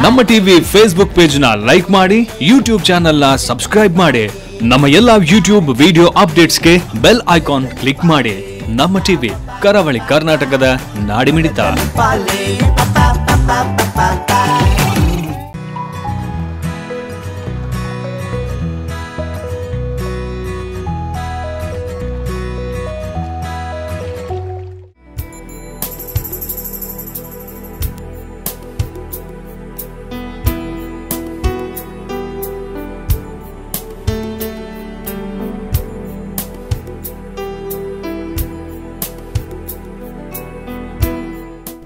ನಮ್ಮ TV Facebook page ನ like ಮಾಡಿ, ಯೂಟ್ಯೂಬ್ ಚಾನೆಲ್ ನ ಸಬ್ಸ್ಕ್ರೈಬ್ ಮಾಡಿ, ನಮ್ಮ ಎಲ್ಲಾ ಯೂಟ್ಯೂಬ್ ವಿಡಿಯೋ ಅಪ್ಡೇಟ್ಸ್ಗೆ ಬೆಲ್ ಐಕಾನ್ ಕ್ಲಿಕ್ ಮಾಡಿ. ನಮ್ಮ ಟಿವಿ ಕರಾವಳಿ ಕರ್ನಾಟಕದ ನಾಡಿಮಿಡಿತ.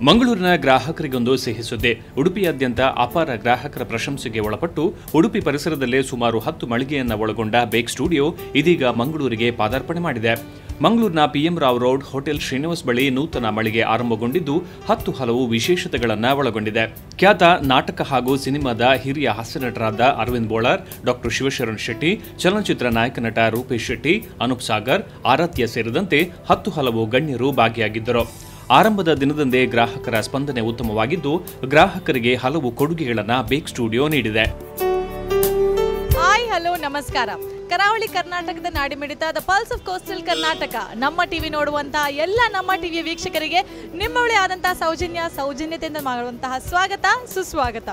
ಮಂಗಳೂರಿನ ಗ್ರಾಹಕರಿಗೊಂದು ಸಿಹಿ ಸುದ್ದಿ. ಉಡುಪಿಯಾದ್ಯಂತ ಅಪಾರ ಗ್ರಾಹಕರ ಪ್ರಶಂಸೆಗೆ ಒಳಪಟ್ಟು ಉಡುಪಿ ಪರಿಸರದಲ್ಲೇ ಸುಮಾರು 10 ಮಳಿಗೆಯನ್ನು ಒಳಗೊಂಡ ಬೇಕ್ ಸ್ಟುಡಿಯೋ ಇದೀಗ ಮಂಗಳೂರಿಗೆ ಪಾದಾರ್ಪಣೆ ಮಾಡಿದೆ. ಮಂಗಳೂರಿನ PM Rao road hotel Srinivas ಬಳಿ ನೂತನ ಮಳಿಗೆ ಆರಂಭಗೊಂಡಿದ್ದು 10 ಹಲವು ವಿಶೇಷತೆಗಳನ್ನು ಒಳಗೊಂಡಿದೆ. ಖ್ಯಾತ ನಾಟಕ ಹಾಗೂ ಸಿನಿಮಾದ ಹಿರಿಯ ಹಾಸ್ಯನಟರಾದ ಅರವಿಂದ್ ಬೋಳಾರ್, ಡಾಕ್ಟರ್ ಶಿವಶರಣ್ ಶೆಟ್ಟಿ, ಚಲನಚಿತ್ರ ನಾಯಕ ನಟ ರೂಪೇಶ್ ಶೆಟ್ಟಿ, ಅನೂಪ್ ಸಾಗರ್, ಆರಾಧ್ಯ ಸೇರಿದಂತೆ 10 ಹಲವು ಗಣ್ಯರು ಭಾಗಿಯಾಗಿದ್ದರು. ಆರಂಭದ ದಿನದಂದೇ ಗ್ರಾಹಕರ ಸ್ಪಂದನೆ ಉತ್ತಮವಾಗಿದ್ದು ಗ್ರಾಹಕರಿಗೆ ಹಲವು ಕೊಡುಗೆಗಳನ್ನು ಬೇಕ್ ಸ್ಟುಡಿಯೋ ನೀಡಿದೆ. ಹಾಯ್, ಹಲೋ, ನಮಸ್ಕಾರ. ಕರಾವಳಿ ಕರ್ನಾಟಕದ ನಾಡಿಮಿಡಿತ the pulse of coastal Karnataka ನಮ್ಮ ಟಿವಿ ನೋಡುವಂತಹ ಎಲ್ಲ ನಮ್ಮ ಟಿವಿಯ ವೀಕ್ಷಕರಿಗೆ ನಿಮ್ಮವಳೇ ಆದಂತಹ ಸೌಜನ್ಯತೆಯಿಂದ ಮಾಡುವಂತಹ ಸ್ವಾಗತ, ಸುಸ್ವಾಗತ.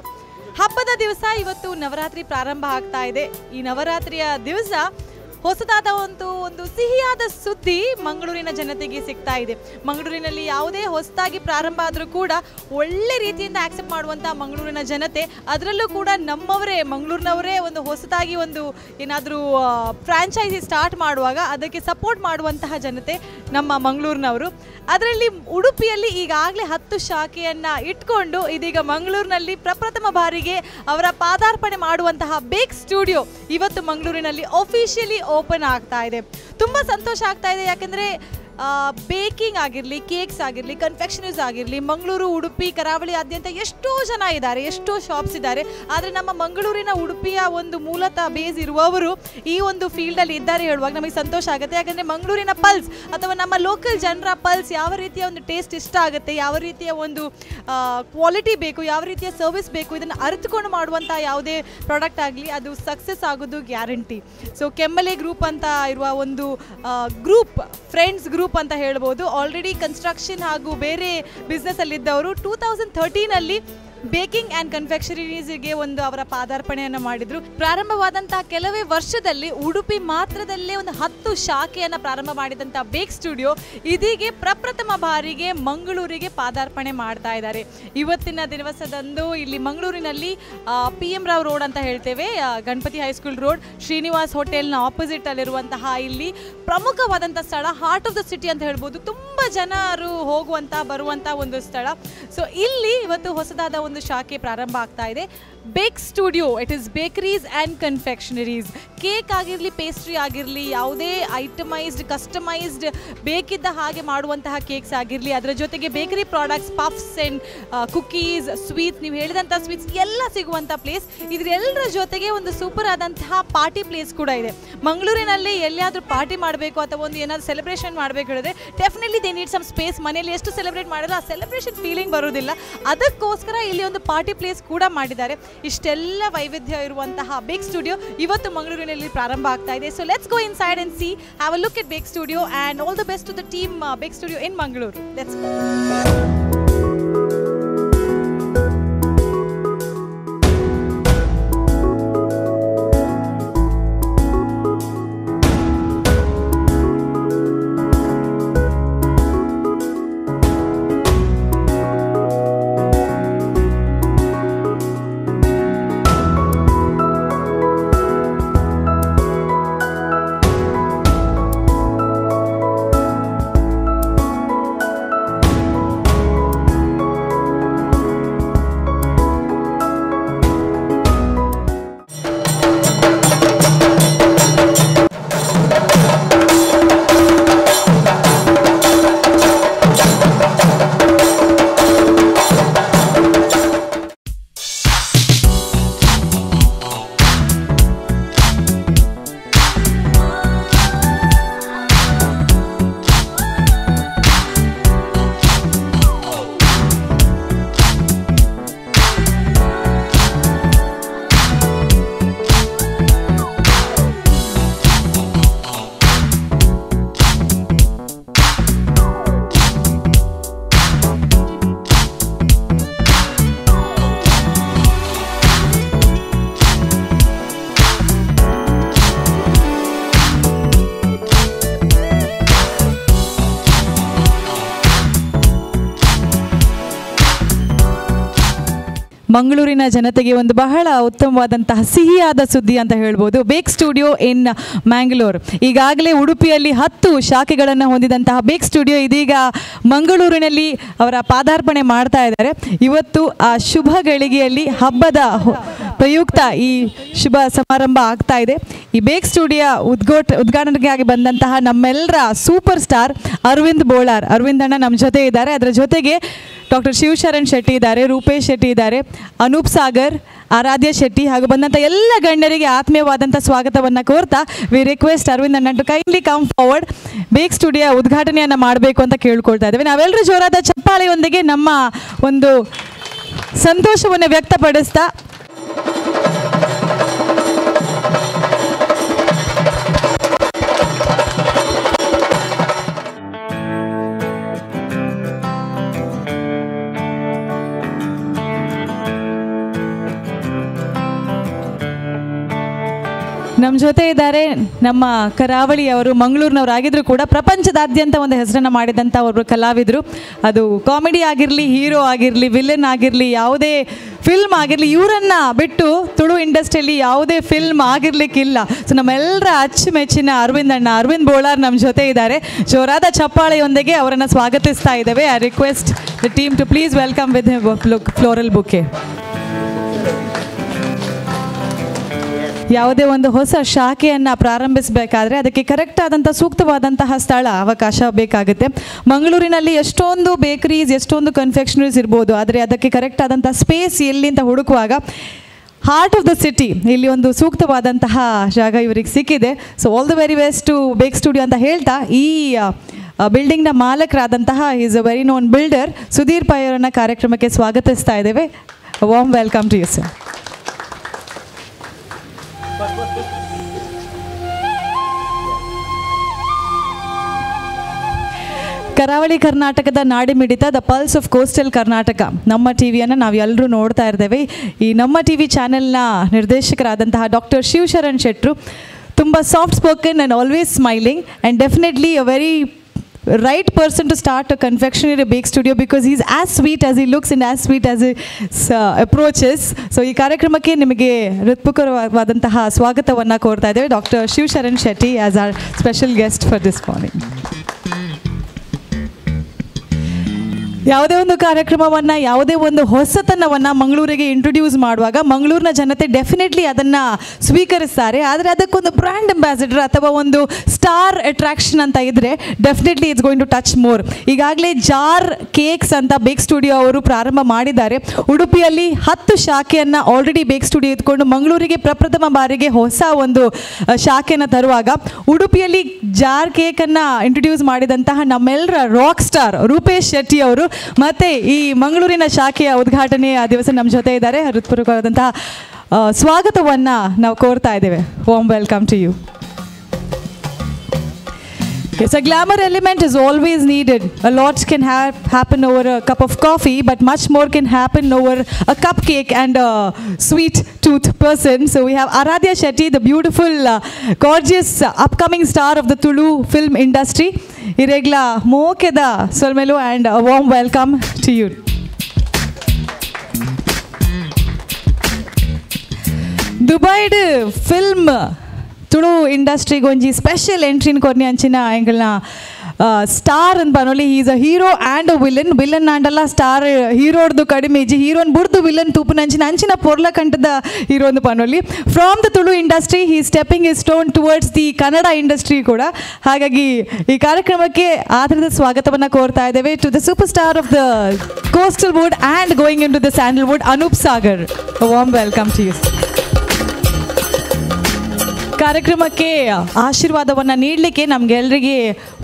ಹಬ್ಬದ ದಿವಸ ಇವತ್ತು ನವರಾತ್ರಿ ಪ್ರಾರಂಭ ಆಗ್ತಾ ಇದೆ. ಈ ನವರಾತ್ರಿಯ ದಿವಸ ಹೊಸದಾದ ಒಂದು ಸಿಹಿಯಾದ ಸುದ್ದಿ ಮಂಗಳೂರಿನ ಜನತೆಗೆ ಸಿಗ್ತಾ ಇದೆ. ಮಂಗಳೂರಿನಲ್ಲಿ ಯಾವುದೇ ಹೊಸದಾಗಿ ಪ್ರಾರಂಭ ಆದರೂ ಕೂಡ ಒಳ್ಳೆ ರೀತಿಯಿಂದ ಆಕ್ಸೆಪ್ಟ್ ಮಾಡುವಂಥ ಮಂಗಳೂರಿನ ಜನತೆ, ಅದರಲ್ಲೂ ಕೂಡ ನಮ್ಮವರೇ ಮಂಗಳೂರಿನವರೇ ಒಂದು ಹೊಸದಾಗಿ ಒಂದು ಏನಾದರೂ ಫ್ರಾಂಚೈಸಿ ಸ್ಟಾರ್ಟ್ ಮಾಡುವಾಗ ಅದಕ್ಕೆ ಸಪೋರ್ಟ್ ಮಾಡುವಂತಹ ಜನತೆ ನಮ್ಮ ಮಂಗಳೂರಿನವರು. ಅದರಲ್ಲಿ ಉಡುಪಿಯಲ್ಲಿ ಈಗಾಗಲೇ 10 ಶಾಖೆಯನ್ನು ಇಟ್ಕೊಂಡು ಇದೀಗ ಮಂಗಳೂರಿನಲ್ಲಿ ಪ್ರಪ್ರಥಮ ಬಾರಿಗೆ ಅವರ ಪಾದಾರ್ಪಣೆ ಮಾಡುವಂತಹ ಬೇಕ್ ಸ್ಟುಡಿಯೋ ಇವತ್ತು ಮಂಗಳೂರಿನಲ್ಲಿ ಅಫಿಷಿಯಲಿ ಓಪನ್ ಆಗ್ತಾ ಇದೆ. ತುಂಬ ಸಂತೋಷ ಆಗ್ತಾ ಇದೆ. ಯಾಕೆಂದರೆ ಬೇಕಿಂಗ್ ಆಗಿರಲಿ, ಕೇಕ್ಸ್ ಆಗಿರಲಿ, ಕನ್ಫೆಕ್ಷನರೀಸ್ ಆಗಿರಲಿ, ಮಂಗಳೂರು, ಉಡುಪಿ, ಕರಾವಳಿಯಾದ್ಯಂತ ಎಷ್ಟೋ ಜನ ಇದ್ದಾರೆ, ಎಷ್ಟೋ ಶಾಪ್ಸ್ ಇದ್ದಾರೆ. ಆದರೆ ನಮ್ಮ ಮಂಗಳೂರಿನ ಉಡುಪಿಯ ಒಂದು ಮೂಲತಃ ಬೇಸ್ ಇರುವವರು ಈ ಒಂದು ಫೀಲ್ಡಲ್ಲಿ ಇದ್ದಾರೆ ಹೇಳುವಾಗ ನಮಗೆ ಸಂತೋಷ ಆಗುತ್ತೆ. ಯಾಕಂದರೆ ಮಂಗಳೂರಿನ ಪಲ್ಸ್ ಅಥವಾ ನಮ್ಮ ಲೋಕಲ್ ಜನರ ಪಲ್ಸ್ ಯಾವ ರೀತಿಯ ಒಂದು ಟೇಸ್ಟ್ ಇಷ್ಟ ಆಗುತ್ತೆ, ಯಾವ ರೀತಿಯ ಒಂದು ಕ್ವಾಲಿಟಿ ಬೇಕು, ಯಾವ ರೀತಿಯ ಸರ್ವಿಸ್ ಬೇಕು, ಇದನ್ನು ಅರಿತುಕೊಂಡು ಮಾಡುವಂಥ ಯಾವುದೇ ಪ್ರಾಡಕ್ಟ್ ಆಗಲಿ ಅದು ಸಕ್ಸಸ್ ಆಗೋದು ಗ್ಯಾರಂಟಿ. ಸೊ ಕೆಮ್ಮಲೆ ಗ್ರೂಪ್ ಅಂತ ಇರುವ ಒಂದು ಗ್ರೂಪ್, ಫ್ರೆಂಡ್ಸ್ ಗ್ರೂಪ್ ಅಂತ ಹೇಳ್ಬೋದು. ಆಲ್ರೆಡಿ ಕನ್ಸ್ಟ್ರಕ್ಷನ್ ಹಾಗೂ ಬೇರೆ ಬಿಸ್ನೆಸ್ಸಲ್ಲಿದ್ದವರು 2013ಅಲ್ಲಿ ಬೇಕಿಂಗ್ ಆ್ಯಂಡ್ ಕನ್ಫೆಕ್ಷನರೀಸ್ಗೆ ಒಂದು ಅವರ ಪಾದಾರ್ಪಣೆಯನ್ನು ಮಾಡಿದರು. ಪ್ರಾರಂಭವಾದಂಥ ಕೆಲವೇ ವರ್ಷದಲ್ಲಿ ಉಡುಪಿ ಮಾತ್ರದಲ್ಲೇ ಒಂದು 10 ಶಾಖೆಯನ್ನು ಪ್ರಾರಂಭ ಮಾಡಿದಂಥ ಬೇಕ್ ಸ್ಟುಡಿಯೋ ಇದೀಗ ಪ್ರಪ್ರಥಮ ಬಾರಿಗೆ ಮಂಗಳೂರಿಗೆ ಪಾದಾರ್ಪಣೆ ಮಾಡ್ತಾ ಇದ್ದಾರೆ. ಇವತ್ತಿನ ದಿವಸದಂದು ಇಲ್ಲಿ ಮಂಗಳೂರಿನಲ್ಲಿ PM Rao road ಅಂತ ಹೇಳ್ತೇವೆ, ಗಣಪತಿ ಹೈಸ್ಕೂಲ್ ರೋಡ್, ಶ್ರೀನಿವಾಸ್ ಹೋಟೆಲ್ನ ಆಪೋಸಿಟಲ್ಲಿರುವಂತಹ ಇಲ್ಲಿ ಪ್ರಮುಖವಾದಂಥ ಸ್ಥಳ, ಹಾರ್ಟ್ ಆಫ್ the city ಅಂತ ಹೇಳ್ಬೋದು. ತುಂಬ ಜನರು ಹೋಗುವಂಥ ಬರುವಂಥ ಒಂದು ಸ್ಥಳ. ಸೊ ಇಲ್ಲಿ ಇವತ್ತು ಹೊಸದಾದ ಒಂದು ಶಾಖೆ ಪ್ರಾರಂಭ ಆಗ್ತಾ ಇದೆ. Bake studio, it is bakeries and confectioneries. Cake ಆಗಿರಲಿ, ಪೇಸ್ಟ್ರಿ ಆಗಿರಲಿ, ಯಾವುದೇ ಐಟಮೈಸ್ಡ್ ಕಸ್ಟಮೈಸ್ಡ್ ಬೇಕಿದ್ದ ಹಾಗೆ ಮಾಡುವಂತಹ ಕೇಕ್ಸ್ ಆಗಿರಲಿ, ಅದರ ಜೊತೆಗೆ bakery products, puffs and cookies, sweets, ನೀವು ಹೇಳಿದಂಥ ಸ್ವೀಟ್ಸ್ ಎಲ್ಲ ಸಿಗುವಂಥ ಪ್ಲೇಸ್. ಇದರೆಲ್ಲರ ಜೊತೆಗೆ ಒಂದು ಸೂಪರ್ ಆದಂತಹ ಪಾರ್ಟಿ ಪ್ಲೇಸ್ ಕೂಡ ಇದೆ. ಮಂಗಳೂರಿನಲ್ಲಿ ಎಲ್ಲಿಯಾದರೂ ಪಾರ್ಟಿ ಮಾಡಬೇಕು ಅಥವಾ ಒಂದು ಏನಾದರೂ ಸೆಲೆಬ್ರೇಷನ್ ಮಾಡಬೇಕು ಹೇಳಿದ್ರೆ definitely they need some space. ಮನೆಯಲ್ಲಿ ಎಷ್ಟು ಸೆಲೆಬ್ರೇಟ್ ಮಾಡಿದ್ರೆ ಆ ಸೆಲೆಬ್ರೇಷನ್ ಫೀಲಿಂಗ್ ಬರೋದಿಲ್ಲ. ಅದಕ್ಕೋಸ್ಕರ ಇಲ್ಲಿ ಒಂದು ಪಾರ್ಟಿ ಪ್ಲೇಸ್ ಕೂಡ ಮಾಡಿದ್ದಾರೆ. ಇಷ್ಟೆಲ್ಲ ವೈವಿಧ್ಯ ಇರುವಂತಹ ಬೇಕ್ ಸ್ಟುಡಿಯೋ ಇವತ್ತು ಮಂಗಳೂರಿನಲ್ಲಿ ಪ್ರಾರಂಭ ಆಗ್ತಾ ಇದೆ. So let's go inside and see, have a look at bake studio and all the best to the team bake studio in Mangaluru. Let's go. ಮಂಗಳೂರಿನ ಜನತೆಗೆ ಒಂದು ಬಹಳ ಉತ್ತಮವಾದಂತಹ ಸಿಹಿಯಾದ ಸುದ್ದಿ ಅಂತ ಹೇಳ್ಬೋದು. ಬೇಕ್ ಸ್ಟುಡಿಯೋ ಇನ್ ಮ್ಯಾಂಗ್ಳೂರ್. ಈಗಾಗಲೇ ಉಡುಪಿಯಲ್ಲಿ 10 ಶಾಖೆಗಳನ್ನು ಹೊಂದಿದಂತಹ ಬೇಕ್ ಸ್ಟುಡಿಯೋ ಇದೀಗ ಮಂಗಳೂರಿನಲ್ಲಿ ಅವರ ಪಾದಾರ್ಪಣೆ ಮಾಡ್ತಾ ಇದ್ದಾರೆ. ಇವತ್ತು ಆ ಶುಭ ಗಳಿಗೆಯಲ್ಲಿ ಹಬ್ಬದ ಪ್ರಯುಕ್ತ ಈ ಶುಭ ಸಮಾರಂಭ ಆಗ್ತಾ ಇದೆ. ಈ ಬೇಕ್ ಸ್ಟುಡಿಯೋ ಉದ್ಘಾಟನೆಗಾಗಿ ಬಂದಂತಹ ನಮ್ಮೆಲ್ಲರ ಸೂಪರ್ ಸ್ಟಾರ್ ಅರವಿಂದ್ ಬೋಳಾರ್, ಅರವಿಂದ್ ಅಣ್ಣ ನಮ್ಮ ಜೊತೆ ಇದ್ದಾರೆ. ಅದರ ಜೊತೆಗೆ ಡಾಕ್ಟರ್ ಶಿವಶರಣ್ ಶೆಟ್ಟಿ ಇದ್ದಾರೆ, ರೂಪೇಶ್ ಶೆಟ್ಟಿ ಇದ್ದಾರೆ, ಅನೂಪ್ ಸಾಗರ್, ಆರಾಧ್ಯ ಶೆಟ್ಟಿ ಹಾಗೂ ಬಂದಂಥ ಎಲ್ಲ ಗಣ್ಯರಿಗೆ ಆತ್ಮೀಯವಾದಂಥ ಸ್ವಾಗತವನ್ನು ಕೋರ್ತಾ ವಿ ರಿಕ್ವೆಸ್ಟ್ ಅರವಿಂದ್ ಅಣ್ಣ to kindly come forward. Bake studio ಉದ್ಘಾಟನೆಯನ್ನು ಮಾಡಬೇಕು ಅಂತ ಕೇಳ್ಕೊಳ್ತಾ ಇದ್ದೇವೆ. ನಾವೆಲ್ಲರೂ ಜೋರಾದ ಚಪ್ಪಾಳೆಯೊಂದಿಗೆ ನಮ್ಮ ಒಂದು ಸಂತೋಷವನ್ನು ವ್ಯಕ್ತಪಡಿಸ್ತಾ ನಮ್ಮ ಜೊತೆ ಇದ್ದಾರೆ ನಮ್ಮ ಕರಾವಳಿಯವರು, ಮಂಗಳೂರಿನವರಾಗಿದ್ದರೂ ಕೂಡ ಪ್ರಪಂಚದಾದ್ಯಂತ ಒಂದು ಹೆಸರನ್ನು ಮಾಡಿದಂಥ ಒಬ್ಬರು ಕಲಾವಿದರು. ಅದು ಕಾಮಿಡಿ ಆಗಿರಲಿ, ಹೀರೋ ಆಗಿರಲಿ, ವಿಲನ್ ಆಗಿರಲಿ, ಯಾವುದೇ ಫಿಲ್ಮ್ ಆಗಿರಲಿ, ಇವರನ್ನು ಬಿಟ್ಟು ತುಳು ಇಂಡಸ್ಟ್ರಿಯಲ್ಲಿ ಯಾವುದೇ ಫಿಲ್ಮ್ ಆಗಿರಲಿಕ್ಕಿಲ್ಲ. ಸೊ ನಮ್ಮೆಲ್ಲರ ಅಚ್ಚುಮೆಚ್ಚಿನ ಅರವಿಂದ್ ಅಣ್ಣ, ಅರವಿಂದ್ ಬೋಳಾರ್ ನಮ್ಮ ಜೊತೆ ಇದ್ದಾರೆ. ಜೋರಾದ ಚಪ್ಪಾಳೆಯೊಂದಿಗೆ ಅವರನ್ನು ಸ್ವಾಗತಿಸ್ತಾ ಇದ್ದೇವೆ. I request the team to please welcome with floral bouquet. ಯಾವುದೇ ಒಂದು ಹೊಸ ಶಾಖೆಯನ್ನು ಪ್ರಾರಂಭಿಸಬೇಕಾದ್ರೆ ಅದಕ್ಕೆ ಕರೆಕ್ಟ್ ಆದಂಥ ಸೂಕ್ತವಾದಂತಹ ಸ್ಥಳ, ಅವಕಾಶ ಬೇಕಾಗುತ್ತೆ. ಮಂಗಳೂರಿನಲ್ಲಿ ಎಷ್ಟೊಂದು ಬೇಕರೀಸ್, ಎಷ್ಟೊಂದು ಕನ್ಫೆಕ್ಷನರೀಸ್ ಇರ್ಬೋದು, ಆದರೆ ಅದಕ್ಕೆ ಕರೆಕ್ಟ್ ಆದಂಥ ಸ್ಪೇಸ್ ಎಲ್ಲಿ ಅಂತ ಹುಡುಕುವಾಗ heart of the city ಇಲ್ಲಿ ಒಂದು ಸೂಕ್ತವಾದಂತಹ ಜಾಗ ಇವರಿಗೆ ಸಿಕ್ಕಿದೆ. So all the very best to bake studio ಅಂತ ಹೇಳ್ತಾ ಈ ಬಿಲ್ಡಿಂಗ್ನ ಮಾಲಕರಾದಂತಹ is a very known builder Sudhir Pai ಅವರನ್ನು ಕಾರ್ಯಕ್ರಮಕ್ಕೆ ಸ್ವಾಗತಿಸ್ತಾ ಇದ್ದೇವೆ. Warm welcome to you sir. ಕರಾವಳಿ ಕರ್ನಾಟಕದ ನಾಡಿಮಿಡಿತ the pulse of coastal Karnataka ನಮ್ಮ ಟಿವಿಯನ್ನು ನಾವು ಎಲ್ಲರೂ ನೋಡ್ತಾ ಇರ್ತೇವೆ. ಈ ನಮ್ಮ ಟಿವಿ ಚಾನೆಲ್ನ ನಿರ್ದೇಶಕರಾದಂತಹ ಡಾಕ್ಟರ್ ಶಿವಶರಣ್ ಶೆಟ್ಟರು ತುಂಬ soft spoken and always smiling and definitely a very right person to start a confectionery bake studio because he's as sweet as he looks and as sweet as his approaches. So ಈ ಕಾರ್ಯಕ್ರಮಕ್ಕೆ ನಿಮಗೆ ಹೃತ್ಪೂರ್ವಕವಾದಂತಹ ಸ್ವಾಗತವನ್ನು ಕೋರ್ತಾ ಇದ್ದೇವೆ. Doctor Shivasharan Shetty as our special guest for this morning. ಯಾವುದೇ ಒಂದು ಕಾರ್ಯಕ್ರಮವನ್ನು, ಯಾವುದೇ ಒಂದು ಹೊಸತನವನ್ನು ಮಂಗಳೂರಿಗೆ ಇಂಟ್ರೊಡ್ಯೂಸ್ ಮಾಡುವಾಗ ಮಂಗಳೂರಿನ ಜನತೆ ಡೆಫಿನೆಟ್ಲಿ ಅದನ್ನು ಸ್ವೀಕರಿಸ್ತಾರೆ. ಆದರೆ ಅದಕ್ಕೊಂದು ಬ್ರ್ಯಾಂಡ್ ಅಂಬಾಸಿಡರ್ ಅಥವಾ ಒಂದು ಸ್ಟಾರ್ ಅಟ್ರಾಕ್ಷನ್ ಅಂತ ಇದ್ದರೆ definitely it's going to touch more. ಈಗಾಗಲೇ ಜಾರ್ ಕೇಕ್ಸ್ ಅಂತ ಬೇಕ್ ಸ್ಟುಡಿಯೋ ಅವರು ಪ್ರಾರಂಭ ಮಾಡಿದ್ದಾರೆ. ಉಡುಪಿಯಲ್ಲಿ 10 ಶಾಖೆಯನ್ನು already bake studio ಇದ್ಕೊಂಡು ಮಂಗಳೂರಿಗೆ ಪ್ರಪ್ರಥಮ ಬಾರಿಗೆ ಹೊಸ ಒಂದು ಶಾಖೆಯನ್ನು ತರುವಾಗ ಉಡುಪಿಯಲ್ಲಿ ಜಾರ್ ಕೇಕನ್ನು ಇಂಟ್ರೊಡ್ಯೂಸ್ ಮಾಡಿದಂತಹ ನಮ್ಮೆಲ್ಲರ ರಾಕ್ ಸ್ಟಾರ್ ರೂಪೇಶ್ ಶೆಟ್ಟಿ ಅವರು ಮತ್ತೆ ಈ ಮಂಗಳೂರಿನ ಶಾಖೆಯ ಉದ್ಘಾಟನೆಯ ದಿವಸ ನಮ್ಮ ಜೊತೆ ಇದ್ದಾರೆ. ಹೃತ್ಪೂರ್ವಕವಾದಂತಹ ಸ್ವಾಗತವನ್ನು ನಾವು ಕೋರ್ತಾ ಇದ್ದೇವೆ. Warm welcome to you. Yes, a glamour element is always needed. A lot can happen over a cup of coffee, but much more can happen over a cupcake and a sweet tooth person. So we have Aradhya Shetty, the beautiful, gorgeous, upcoming star of the Tulu film industry. Iregla mokeda solmelu and a warm welcome to you. Dubai film Tulu industry ಗೊಂಜಿ special ಎಂಟ್ರಿನ್ ಕೊರ್ನಿ ಅಂಚಿನ ಎಂಕಲ್ನ star ಅಂತ ಪನೊಲಿ. Is a hero and a villain. Villain ಆಂಡಲ್ಲ star ಹೀರೋಡ್ದು ಕಡಿಮೆ ಇಜ್ಜಿ, ಹೀರೋನ್ ಬುಡ್ದು villain ತೂಪುನಂಚಿನ ಅಂಚಿನ ಪೊರ್ಲ ಕಂಠದ hero ಅಂದು ಪನೊಲಿ. From the Tulu industry he stepping his stone towards the Kannada industry ಕೂಡ. ಹಾಗಾಗಿ ಈ ಕಾರ್ಯಕ್ರಮಕ್ಕೆ ಆಧಾರದ ಸ್ವಾಗತವನ್ನು ಕೋರ್ತಾ ಇದ್ದೇವೆ to the super star of the coastal wood and going into the Sandalwood, Anoop Sagar. Warm welcome to you. ಕಾರ್ಯಕ್ರಮಕ್ಕೆ ಆಶೀರ್ವಾದವನ್ನು ನೀಡಲಿಕ್ಕೆ, ನಮಗೆಲ್ಲರಿಗೆ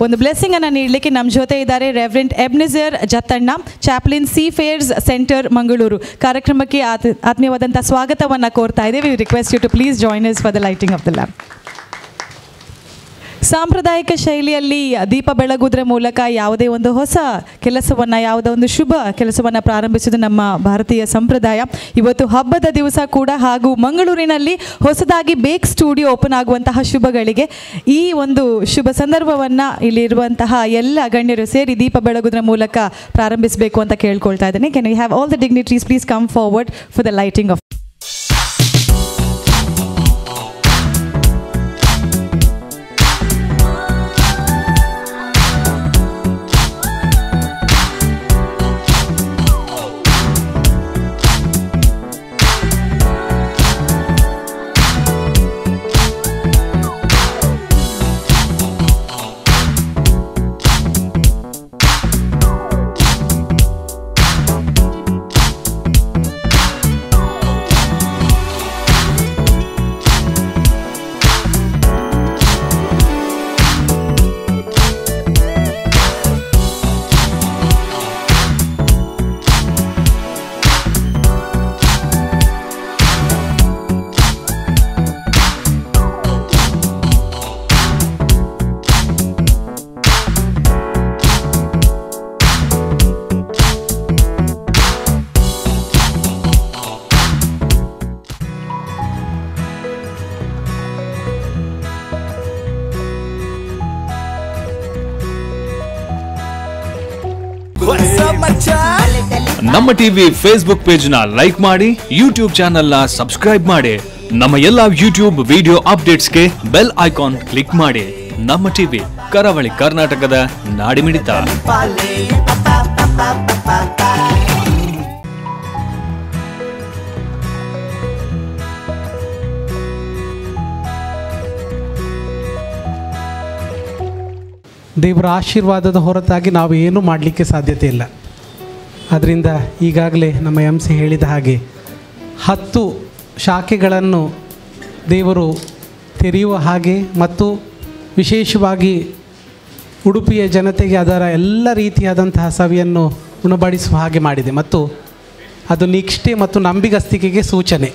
ಒಂದು ಬ್ಲೆಸ್ಸಿಂಗನ್ನು ನೀಡಲಿಕ್ಕೆ ನಮ್ಮ ಜೊತೆ ಇದ್ದಾರೆ reverend Ebenezer Jathanna, chaplain seafarers centre Mangaluru. ಕಾರ್ಯಕ್ರಮಕ್ಕೆ ಆತ್ಮೀಯವಾದಂಥ ಸ್ವಾಗತವನ್ನು ಕೋರ್ತಾ ಇದ್ದೇವೆ. We request you to please join us for the lighting of the lamp. ಸಾಂಪ್ರದಾಯಿಕ ಶೈಲಿಯಲ್ಲಿ ದೀಪ ಬೆಳಗುವುದರ ಮೂಲಕ ಯಾವುದೇ ಒಂದು ಹೊಸ ಕೆಲಸವನ್ನು, ಯಾವುದೇ ಒಂದು ಶುಭ ಕೆಲಸವನ್ನು ಪ್ರಾರಂಭಿಸುವುದು ನಮ್ಮ ಭಾರತೀಯ ಸಂಪ್ರದಾಯ. ಇವತ್ತು ಹಬ್ಬದ ದಿವಸ ಕೂಡ ಹಾಗೂ ಮಂಗಳೂರಿನಲ್ಲಿ ಹೊಸದಾಗಿ ಬೇಕ್ ಸ್ಟುಡಿಯೋ ಓಪನ್ ಆಗುವಂತಹ ಶುಭಗಳಿಗೆ ಈ ಒಂದು ಶುಭ ಸಂದರ್ಭವನ್ನು ಇಲ್ಲಿರುವಂತಹ ಎಲ್ಲ ಗಣ್ಯರು ಸೇರಿ ದೀಪ ಬೆಳಗುವುದರ ಮೂಲಕ ಪ್ರಾರಂಭಿಸಬೇಕು ಅಂತ ಕೇಳ್ಕೊಳ್ತಾ ಇದ್ದೇನೆ. Can we have all the dignitaries please come forward for the lighting of Namma TV Facebook page ನ ಲೈಕ್ ಮಾಡಿ, ಯೂಟ್ಯೂಬ್ ಚಾನೆಲ್ ನ ಸಬ್ಸ್ಕ್ರೈಬ್ ಮಾಡಿ, ನಮ್ಮ ಎಲ್ಲಾ ಯೂಟ್ಯೂಬ್ ವಿಡಿಯೋ ಅಪ್ಡೇಟ್ಸ್ಗೆ ಬೆಲ್ ಐಕಾನ್ ಕ್ಲಿಕ್ ಮಾಡಿ. ನಮ್ಮ ಟಿವಿ ಕರಾವಳಿ ಕರ್ನಾಟಕದ ನಾಡಿಮಿಡಿತ. ದೇವರ ಆಶೀರ್ವಾದದ ಹೊರತಾಗಿ ನಾವು ಏನೂ ಮಾಡಲಿಕ್ಕೆ ಸಾಧ್ಯತೆ ಇಲ್ಲ. ಆದ್ದರಿಂದ ಈಗಾಗಲೇ ನಮ್ಮ ಎಂ ಸಿ ಹೇಳಿದ ಹಾಗೆ 10 ಶಾಖೆಗಳನ್ನು ದೇವರು ತೆರೆಯುವ ಹಾಗೆ ಮತ್ತು ವಿಶೇಷವಾಗಿ ಉಡುಪಿಯ ಜನತೆಗೆ ಅದರ ಎಲ್ಲ ರೀತಿಯಾದಂತಹ ಸವಿಯನ್ನು ಉಣಬಡಿಸುವ ಹಾಗೆ ಮಾಡಿದೆ ಮತ್ತು ಅದು ನಿಷ್ಠೆ ಮತ್ತು ನಂಬಿಗಸ್ತಿಕೆಗೆ ಸೂಚನೆ.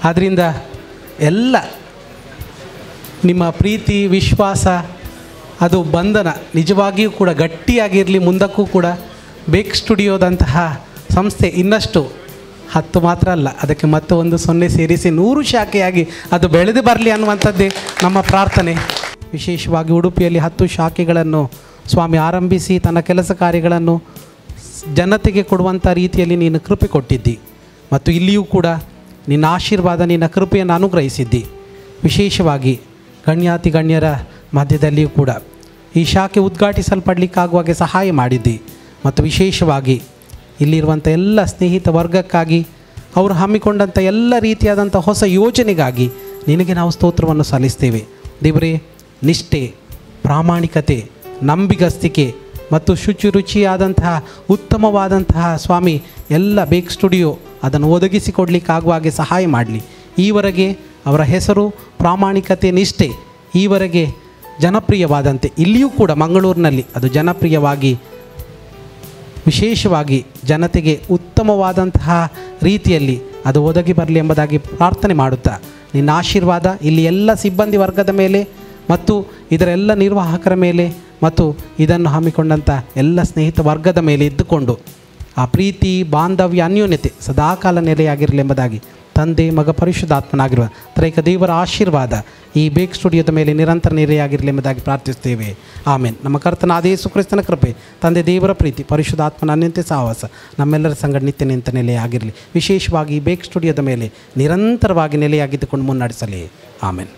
ಆದ್ದರಿಂದ ಎಲ್ಲ ನಿಮ್ಮ ಪ್ರೀತಿ ವಿಶ್ವಾಸ ಅದು ಬಂಧನ ನಿಜವಾಗಿಯೂ ಕೂಡ ಗಟ್ಟಿಯಾಗಿರಲಿ. ಮುಂದಕ್ಕೂ ಕೂಡ ಬೇಕ್ ಸ್ಟುಡಿಯೋದಂತಹ ಸಂಸ್ಥೆ ಇನ್ನಷ್ಟು 10 ಮಾತ್ರ ಅಲ್ಲ, ಅದಕ್ಕೆ ಮತ್ತೆ ಒಂದು 0 ಸೇರಿಸಿ 100 ಶಾಖೆಯಾಗಿ ಅದು ಬೆಳೆದು ಬರಲಿ ಅನ್ನುವಂಥದ್ದೇ ನಮ್ಮ ಪ್ರಾರ್ಥನೆ. ವಿಶೇಷವಾಗಿ ಉಡುಪಿಯಲ್ಲಿ 10 ಶಾಖೆಗಳನ್ನು ಸ್ವಾಮಿ ಆರಂಭಿಸಿ ತನ್ನ ಕೆಲಸ ಕಾರ್ಯಗಳನ್ನು ಜನತೆಗೆ ಕೊಡುವಂಥ ರೀತಿಯಲ್ಲಿ ನೀನು ಕೃಪೆ ಕೊಟ್ಟಿದ್ದಿ ಮತ್ತು ಇಲ್ಲಿಯೂ ಕೂಡ ನಿನ್ನ ಆಶೀರ್ವಾದ ನಿನ್ನ ಕೃಪೆಯನ್ನು ಅನುಗ್ರಹಿಸಿದ್ದಿ. ವಿಶೇಷವಾಗಿ ಗಣ್ಯಾತಿ ಗಣ್ಯರ ಮಧ್ಯದಲ್ಲಿಯೂ ಕೂಡ ಈ ಶಾಖೆ ಉದ್ಘಾಟಿಸಲ್ಪಡಲಿಕ್ಕಾಗುವಾಗೆ ಸಹಾಯ ಮಾಡಿದ್ದಿ ಮತ್ತು ವಿಶೇಷವಾಗಿ ಇಲ್ಲಿರುವಂಥ ಎಲ್ಲ ಸ್ನೇಹಿತ ವರ್ಗಕ್ಕಾಗಿ ಅವರು ಹಮ್ಮಿಕೊಂಡಂಥ ಎಲ್ಲ ರೀತಿಯಾದಂಥ ಹೊಸ ಯೋಜನೆಗಾಗಿ ನಿನಗೆ ನಾವು ಸ್ತೋತ್ರವನ್ನು ಸಲ್ಲಿಸ್ತೇವೆ. ದೇವರೇ, ನಿಷ್ಠೆ, ಪ್ರಾಮಾಣಿಕತೆ, ನಂಬಿಗಸ್ತಿಕೆ ಮತ್ತು ಶುಚಿ ರುಚಿಯಾದಂತಹ ಉತ್ತಮವಾದಂತಹ ಸ್ವಾಮಿ ಎಲ್ಲ ಬೇಕ್ ಸ್ಟುಡಿಯೋ ಅದನ್ನು ಒದಗಿಸಿಕೊಡಲಿಕ್ಕಾಗುವ ಹಾಗೆ ಸಹಾಯ ಮಾಡಲಿ. ಈವರೆಗೆ ಅವರ ಹೆಸರು ಪ್ರಾಮಾಣಿಕತೆ, ನಿಷ್ಠೆ ಈವರೆಗೆ ಜನಪ್ರಿಯವಾದಂತೆ ಇಲ್ಲಿಯೂ ಕೂಡ ಮಂಗಳೂರಿನಲ್ಲಿ ಅದು ಜನಪ್ರಿಯವಾಗಿ ವಿಶೇಷವಾಗಿ ಜನತೆಗೆ ಉತ್ತಮವಾದಂತಹ ರೀತಿಯಲ್ಲಿ ಅದು ಒದಗಿ ಬರಲಿ ಎಂಬುದಾಗಿ ಪ್ರಾರ್ಥನೆ ಮಾಡುತ್ತಾ ನಿನ್ನ ಆಶೀರ್ವಾದ ಇಲ್ಲಿ ಎಲ್ಲ ಸಿಬ್ಬಂದಿ ವರ್ಗದ ಮೇಲೆ ಮತ್ತು ಇದರ ಎಲ್ಲ ನಿರ್ವಾಹಕರ ಮೇಲೆ ಮತ್ತು ಇದನ್ನು ಹಮ್ಮಿಕೊಂಡಂಥ ಎಲ್ಲ ಸ್ನೇಹಿತ ವರ್ಗದ ಮೇಲೆ ಇದ್ದುಕೊಂಡು ಆ ಪ್ರೀತಿ, ಬಾಂಧವ್ಯ, ಅನ್ಯೋನ್ಯತೆ ಸದಾಕಾಲ ನೆಲೆಯಾಗಿರಲಿ ಎಂಬುದಾಗಿ ತಂದೆ, ಮಗ, ಪರಿಶುದ್ಧಾತ್ಮನಾಗಿರುವ ತ್ರೈಕ ದೇವರ ಆಶೀರ್ವಾದ ಈ ಬೇಕ್ ಸ್ಟುಡಿಯೋದ ಮೇಲೆ ನಿರಂತರ ನೆಲೆಯಾಗಿರಲಿ ಎಂಬುದಾಗಿ ಪ್ರಾರ್ಥಿಸುತ್ತೇವೆ. ಆಮೇನ್. ನಮ್ಮ ಕರ್ತನಾದ ಯೇಸು ಕ್ರಿಸ್ತನ ಕೃಪೆ, ತಂದೆ ದೇವರ ಪ್ರೀತಿ, ಪರಿಶುದ್ಧಾತ್ಮನ ಅನ್ಯತೆ ಸಹವಾಸ ನಮ್ಮೆಲ್ಲರ ಸಂಗಡ ನಿತ್ಯ ನಿಂತ ನೆಲೆಯಾಗಿರಲಿ. ವಿಶೇಷವಾಗಿ ಈ ಬೇಕ್ ಸ್ಟುಡಿಯೋದ ಮೇಲೆ ನಿರಂತರವಾಗಿ ನೆಲೆಯಾಗಿದ್ದುಕೊಂಡು ಮುನ್ನಡೆಸಲಿ. ಆಮೇನ್.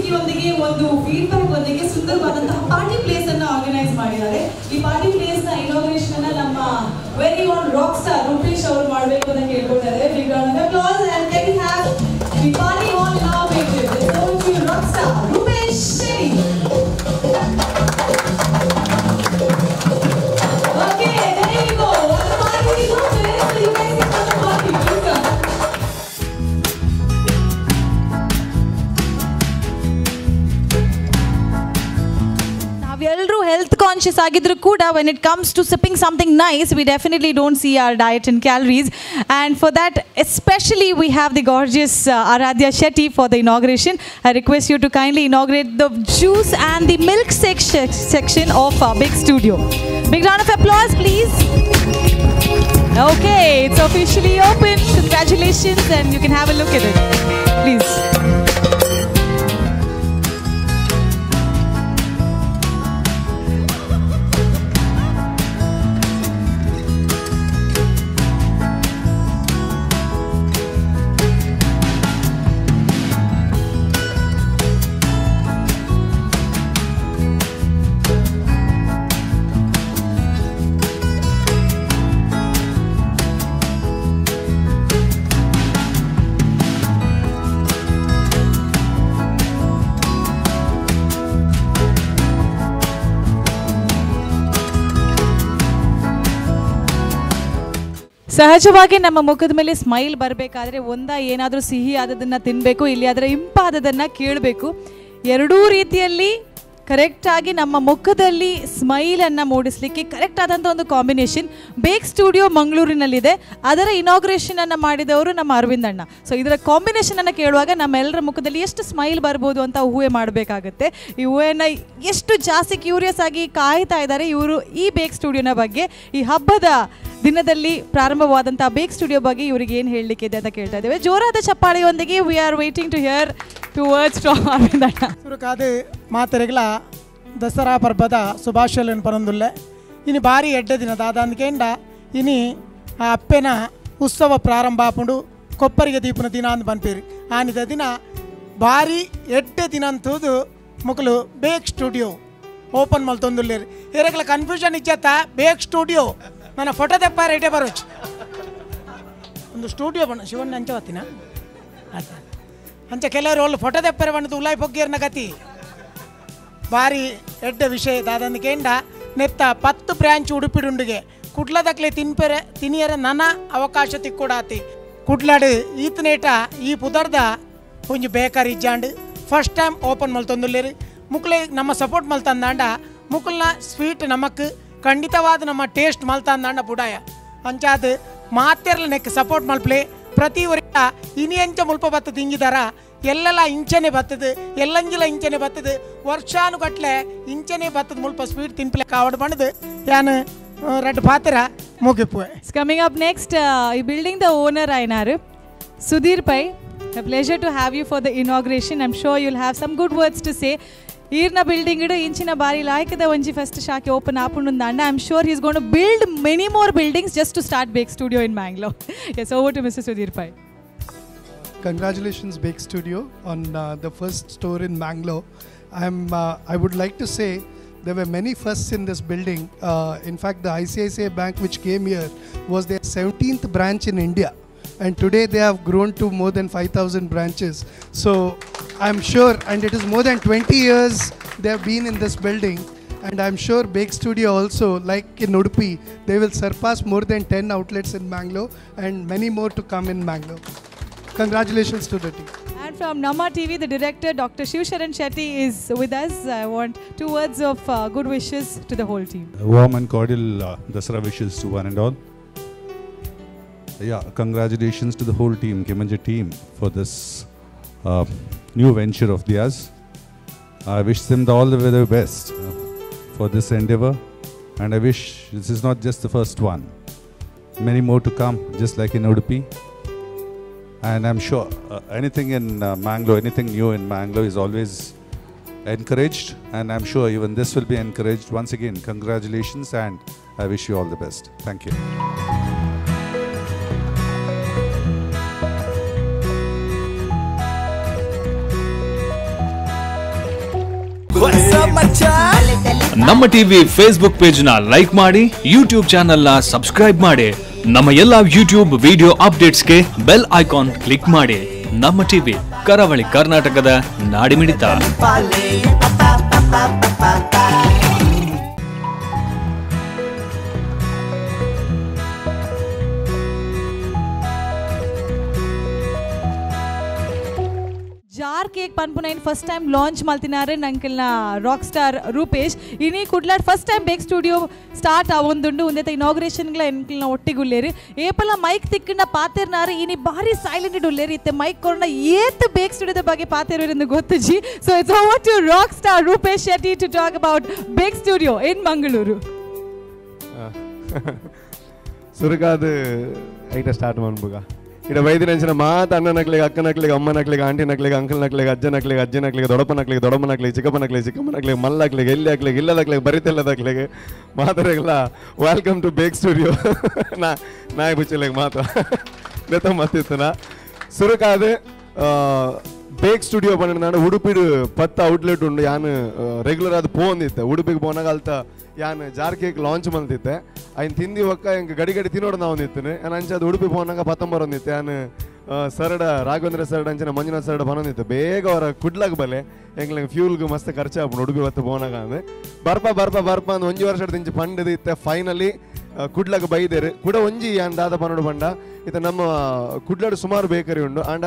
ಅನಿಸಿಕೆಯೊಂದಿಗೆ, ಒಂದು ಫೀಡ್ಬ್ಯಾಕ್ ಒಂದಿಗೆ ಸುಂದರವಾದಂತಹ ಪಾರ್ಟಿ ಪ್ಲೇಸ್ ಅನ್ನ ಆರ್ಗನೈಸ್ ಮಾಡಿದ್ದಾರೆ. ಈ ಪಾರ್ಟಿ ಪ್ಲೇಸ್ ನ ಇನಾಗ್ರೇಷನ್ ಅನ್ನ ನಮ್ಮ very own rock star Rupesh ಅವರು ಮಾಡಬೇಕು ಅಂತ ಕೇಳ್ಕೊಳ್ತಾರೆ. Big round of applause and can we have the party hall inaugurated. It's over to you, rock star Rupesh Shetty. Okay, there you go. The party is open, so you guys can start the party. Please come. ನಾವೆಲ್ಲರೂ health conscious ಆಗಿದ್ರು ಕೂಡ when it comes to sipping something nice, we definitely don't see our diet and calories. And for that especially we have the gorgeous Aradhya Shetty for the inauguration. I request you to kindly inaugurate the juice and the milk section of Big Studio. Big round of applause, please. Okay, it's officially open. Congratulations, and you can have a look at it, please. ಸಹಜವಾಗಿ ನಮ್ಮ ಮುಖದ ಮೇಲೆ smile ಬರಬೇಕಾದ್ರೆ ಒಂದ ಏನಾದರೂ ಸಿಹಿ ಆದದನ್ನು ತಿನ್ನಬೇಕು, ಇಲ್ಲಿ ಅದರ ಇಂಪಾದದನ್ನು ಕೇಳಬೇಕು. ಎರಡೂ ರೀತಿಯಲ್ಲಿ ಕರೆಕ್ಟಾಗಿ ನಮ್ಮ ಮುಖದಲ್ಲಿ ಸ್ಮೈಲನ್ನು ಮೂಡಿಸಲಿಕ್ಕೆ ಕರೆಕ್ಟ್ ಆದಂಥ ಒಂದು ಕಾಂಬಿನೇಷನ್ ಬೇಕ್ ಸ್ಟುಡಿಯೋ ಮಂಗಳೂರಿನಲ್ಲಿದೆ. ಅದರ ಇನಾಗ್ರೇಷನನ್ನು ಮಾಡಿದವರು ನಮ್ಮ ಅರವಿಂದ್ ಅಣ್ಣ. ಸೊ ಇದರ ಕಾಂಬಿನೇಷನನ್ನು ಕೇಳುವಾಗ ನಮ್ಮೆಲ್ಲರ ಮುಖದಲ್ಲಿ ಎಷ್ಟು ಸ್ಮೈಲ್ ಬರ್ಬೋದು ಅಂತ ಊಹೆ ಮಾಡಬೇಕಾಗತ್ತೆ. ಈ ಊಹೆಯನ್ನು ಎಷ್ಟು ಜಾಸ್ತಿ ಕ್ಯೂರಿಯಸ್ ಆಗಿ ಕಾಯ್ತಾ ಇದ್ದಾರೆ ಇವರು ಈ ಬೇಕ್ ಸ್ಟುಡಿಯೋನ ಬಗ್ಗೆ. ಈ ಹಬ್ಬದ ದಿನದಲ್ಲಿ ಪ್ರಾರಂಭವಾದಂಥ ಬೇಕ್ ಸ್ಟುಡಿಯೋ ಬಗ್ಗೆ ಇವರಿಗೆ ಏನು ಹೇಳಲಿಕ್ಕೆ ಇದೆ ಅಂತ ಕೇಳ್ತಾ ಇದ್ದೇವೆ. ಜೋರಾದ ಚಪ್ಪಾಳೆಯೊಂದಿಗೆ we are waiting to hear two words from Aravind ಅಣ್ಣ. ಸುರುಕಾದ ಮಾತೆರೆಗಳ ದಸರಾ ಪರ್ಬದ ಶುಭಾಶಯಗಳನ್ನು ಪರಂದುಲ್ಲೆ. ಇನಿ ಭಾರಿ ಎಡ್ಡೆ ದಿನ ದಾದಾಂದ್ಕೇಂಡ ಇನಿ ಆ ಅಪ್ಪೆನ ಉತ್ಸವ ಪ್ರಾರಂಭ ಆಪುಂಡು. ಕೊಪ್ಪರಿಗೆ ದೀಪನ ದಿನ ಅಂದ್ ಪನ್ಪೇರು. ಆನಿದ ದಿನ ಭಾರಿ ಎಡ್ಡೆ ದಿನ ಅಂತೂದು ಮುಕುಲು ಬೇಕ್ ಸ್ಟುಡಿಯೋ ಓಪನ್ ಮಲ್ತೊಂದುಲ್ಲೇರು. ಎರೆಗಳ ಕನ್ಫ್ಯೂಷನ್ ಇಜ್ಜತ್ತ ಬೇಕ್ ಸ್ಟುಡಿಯೋ ನನ್ನ ಫೋಟೋ ತೆಪ್ಪ ರೇಟೇ ಬರೋಚ್ ಒಂದು ಸ್ಟುಡಿಯೋ ಬಣ್ಣ ಶಿವಣ್ಣ ಅಂಚ ವತ್ತಿನ ಆತ ಅಂಚ ಕೆಲವರು ಒಳ್ಳೆ ಫೋಟೋ ತೆಪ್ಪರೆ ಬಣ್ಣದ ಉಲಾಯ್ ಪೊಗ್ಗೇರ್ನ ಗತಿ ಭಾರಿ ಎಡ್ಡೆ ವಿಷಯ ದಾದಂದು ಕೇಂಡ ನೆತ್ತ 10 ಬ್ರಾಂಚ್ ಉಡುಪಿಡುಂಡಿಗೆ ಕುಡ್ಲದಕ್ಲೆ ತಿನ್ಪೆರೆ ತಿನಿಯರ ನನ್ನ ಅವಕಾಶ ತಿಕ್ಕೊಡಾತಿ ಕುಡ್ಲಾಡು ಈತನೇಟ ಈ ಪುದರ್ದ ಒಂಜಿ ಬೇಕರಿ ಇಜ್ಜಾಂಡು ಫಸ್ಟ್ ಟೈಮ್ ಓಪನ್ ಮಲ್ತೊಂದುಲ್ಲೇರು. ಮುಕ್ಲೆ ನಮ್ಮ ಸಪೋರ್ಟ್ ಮಲ್ತಂದಾಂಡ ಮುಕುಲ್ನ ಸ್ವೀಟ್ ನಮಕ್ ಖಂಡಿತವಾದ ನಮ್ಮ ಟೇಸ್ಟ್ ಮಲ್ತಂದಾಂಡ ಬುಡಾಯ ಅಂಚಾದ ಮಾತೆರ್ಲ ನೆಕ್ ಸಪೋರ್ಟ್ ಮಲ್ಪ್ಲೆ ಪ್ರತಿ ವರ್ಷ ಇನಿ ಅಂಚ ಮುಲ್ಪ ಬತ್ತದ ಇಂಜಿದಾರ ಎಲ್ಲೆಲ್ಲ ಇಂಚನೆ ಬತ್ತದ ಎಲ್ಲಂಜಿಲ ಇಂಚನೆ ಬತ್ತದ ವರ್ಷಾನುಗಟ್ಲೆ ಇಂಚನೆ ಬತ್ತದ ಮುಲ್ಪ ಸ್ವೀಟ್ ತಿನ್ಪಲೆ ಕಾವಡ್ ಬಣ್ಣದು ಯಾನು ರೆಡ್ ಪಾತ್ರ ಮುಗಿಪುವೆ. ಕಮಿಂಗ್ ಅಪ್ ನೆಕ್ಸ್ಟ್ ಈ building the owner ಐನಾರು Sudhir Pai. A pleasure to have you for the inauguration. I'm sure you'll have some good words to say. ಈರ್ನ building ಇಡು ಇಂಚಿನ ಬಾರಿ ಲಾಯ್ಕದ ಒಂಜಿ ಫಸ್ಟ್ ಶಾಖೆ open ಆಪುಂಡುಂದಾಂಡ. I am sure he's gonna build many more buildings just to start Bake Studio in Mangalore. Yes, over to mister Sudhir Pai. Congratulations, Bake Studio, on the first store in Mangalore. I would like to say there were many firsts in this building. In fact, the ICICI Bank, which came here, was their 17th branch in India. And today they have grown to more than 5,000 branches. So I'm sure, and it is more than 20 years they have been in this building. And I'm sure Bake Studio also, like in Udupi, they will surpass more than 10 outlets in Mangalore and many more to come in Mangalore. Congratulations to the team. And from Namma TV, the director, Dr. Shivsharan Shetty, is with us. I want two words of good wishes to the whole team. Warm and cordial Dasara wishes to one and all. Yeah, congratulations to the whole team, Kimanje team, for this new venture of theirs. I wish them all the very best for this endeavor, and I wish this is not just the first one. Many more to come, just like in Udupi. And I'm sure anything in Mangalore, anything new in Mangalore is always encouraged, and I'm sure even this will be encouraged. Once again, congratulations, and I wish you all the best. Thank you. ನಮ್ಮ TV Facebook page ನ like ಮಾಡಿ, YouTube channel ನ subscribe ಮಾಡಿ, ನಮ್ಮ ಎಲ್ಲಾ YouTube video ಅಪ್ಡೇಟ್ಸ್ಗೆ bell icon click ಮಾಡಿ. Namma TV, ಕರಾವಳಿ ಕರ್ನಾಟಕದ ನಾಡಿಮಿಡಿತ. ಜಾರ್ ಕೇಕ್ ಪನ್ಪುನೈನ್ first time launch ಮಲ್ತಿನಾರೆ ನಂಕಲ್ನ rock star Rupesh. ಇನಿ ಕುಡ್ಲಾಡ್ first time bake studio start ಆವೊಂದುಂಡು. ಉಂದೆತ ಇನಾಗ್ರೇಷನ್ಗಳ ಎಂಕಲ್ನ ಒಟ್ಟಿಗುಲ್ಲೇರಿ. ಏಪಲ ಮೈಕ್ ತಿಕ್ಕಂಡ ಪಾತೆರ್ನಾರು ಇನಿ ಭಾರಿ ಸೈಲೆಂಟ್ ಉಲ್ಲೇರಿ. ಇತ್ತೆ ಮೈಕ್ ಕೊರಣ ಏತ್ ಬೇಕ್ ಸ್ಟುಡಿಯೋದ ಬಗ್ಗೆ ಪಾತೆರ್ವೆರೆಂದು ಗೊತ್ತುಜಿ. So it's over to rock star Rupesh Shetty to talk about bake studio in Mangaluru. ಸುರುಕಾದ IT start ಮಾಡ್ಬೋಗ. ಇಡ ವೈದ್ಯನಂಚಿನ ಮಾತು ಅಣ್ಣನಕ್ಲಿಗೆ, ಅಕ್ಕನಕ್ಲಿಗೆ, ಅಮ್ಮನಕ್ಲಿಗೆ, ಆಂಟಿನಕ್ಲಿಗೆ, ಅಂಕಲ್ನಕ್ಲಿಗೆ, ಅಜ್ಜನಕ್ಲಿಗೆ, ಅಜ್ಜಿನಕ್ಲಿಗೆ, ದೊಡಪ್ಪನಕ್ಲಿಗೆ, ದೊಡಮ್ಮನಕ್ಲಿಗೆ, ಚಿಕ್ಕಪ್ಪನಕ್ಲಿಗೆ, ಚಿಕ್ಕಮ್ಮನಕ್ಲಿಗೆ, ಮಲ್ಲಕ್ಲಿಗೆ, ಎಲ್ಲಿ ಹಾಕ್ಲಿಗೆ, ಇಲ್ಲದಕ್ಲಿಗೆ, ಬರಿತಿಲ್ಲದಕ್ಲಿಗೆ ಮಾತಾಡಲ್ಲ. Welcome to bake studio. ನಾ ನಾಯಿ ಬುಚ್ಚಲಿಗೆ ಮಾತ್ರ ನೆತ್ತ ಮತ್ತಿತ್ತನ ಸುರುಕಾದ ಬೇಕ್ ಸ್ಟುಡಿಯೋ ಬಂದ ಉಡುಪಿಡು 10 ಔಟ್ಲೆಟ್ ಉಂಡು. ಯಾನ್ ರೆಗ್ಯುಲರ್ ಅದು ಪೋಂದಿತ್ತೆ ಉಡುಪಿಗೆ ಪೋನಾಗ ಅಲ್ತ ಯಾನ್ jar cake launch ಮಲ್ತಿತ್ತೆ. ಐನ್ ತಿಂದಿ ಒಕ್ಕ ಎಂಕ್ ಗಡಿ ಗಡಿ ತಿನ್ನೋಡು ನಾವು ಒಂದಿತ್ತೇನೆ. ನಾನು ಅಂಚೆ ಅದು ಉಡುಪಿ ಪೋನಾಗ 19 ಒಂದಿತ್ತೆ. ಯಾನ್ ಸರಡ ರಾಘವೇಂದ್ರ ಸರಡ ಅಂಚಿನ ಮಂಜುನಾಥ್ ಸರಡ ಬನೊಂದಿತ್ತು. ಬೇಗ ಅವರ ಕುಡ್ಲಾಗ ಬಲೆ ಎಂಗ್ಲಂಗೆ ಫ್ಯೂಲ್ಗೆ ಮಸ್ತ್ ಖರ್ಚು ಆಪುಂಡು ಉಡುಪಿ ಹೊತ್ತು ಪೋನಾಗ ಅಂದೆ. ಬರ್ಪ ಬರ್ಪ ಬರ್ಪ ಅಂದ್ ಒಂಜಿ ವರ್ಷದ ಇಂಚಿ ಪಂಡದು ಇತ್ತೆ ಫೈನಲಿ ಕುಡ್ಲಾಗ ಬೈದೇರು ಕೂಡ ಒಂಜಿ ಯಾನ್ ದಾದ ಪನೋಡು ಬಂಡ. ಇತ್ತ ನಮ್ಮ ಕುಡ್ಲಾಡು ಸುಮಾರು ಬೇಕರಿ ಉಂಡು. ಆಂಡ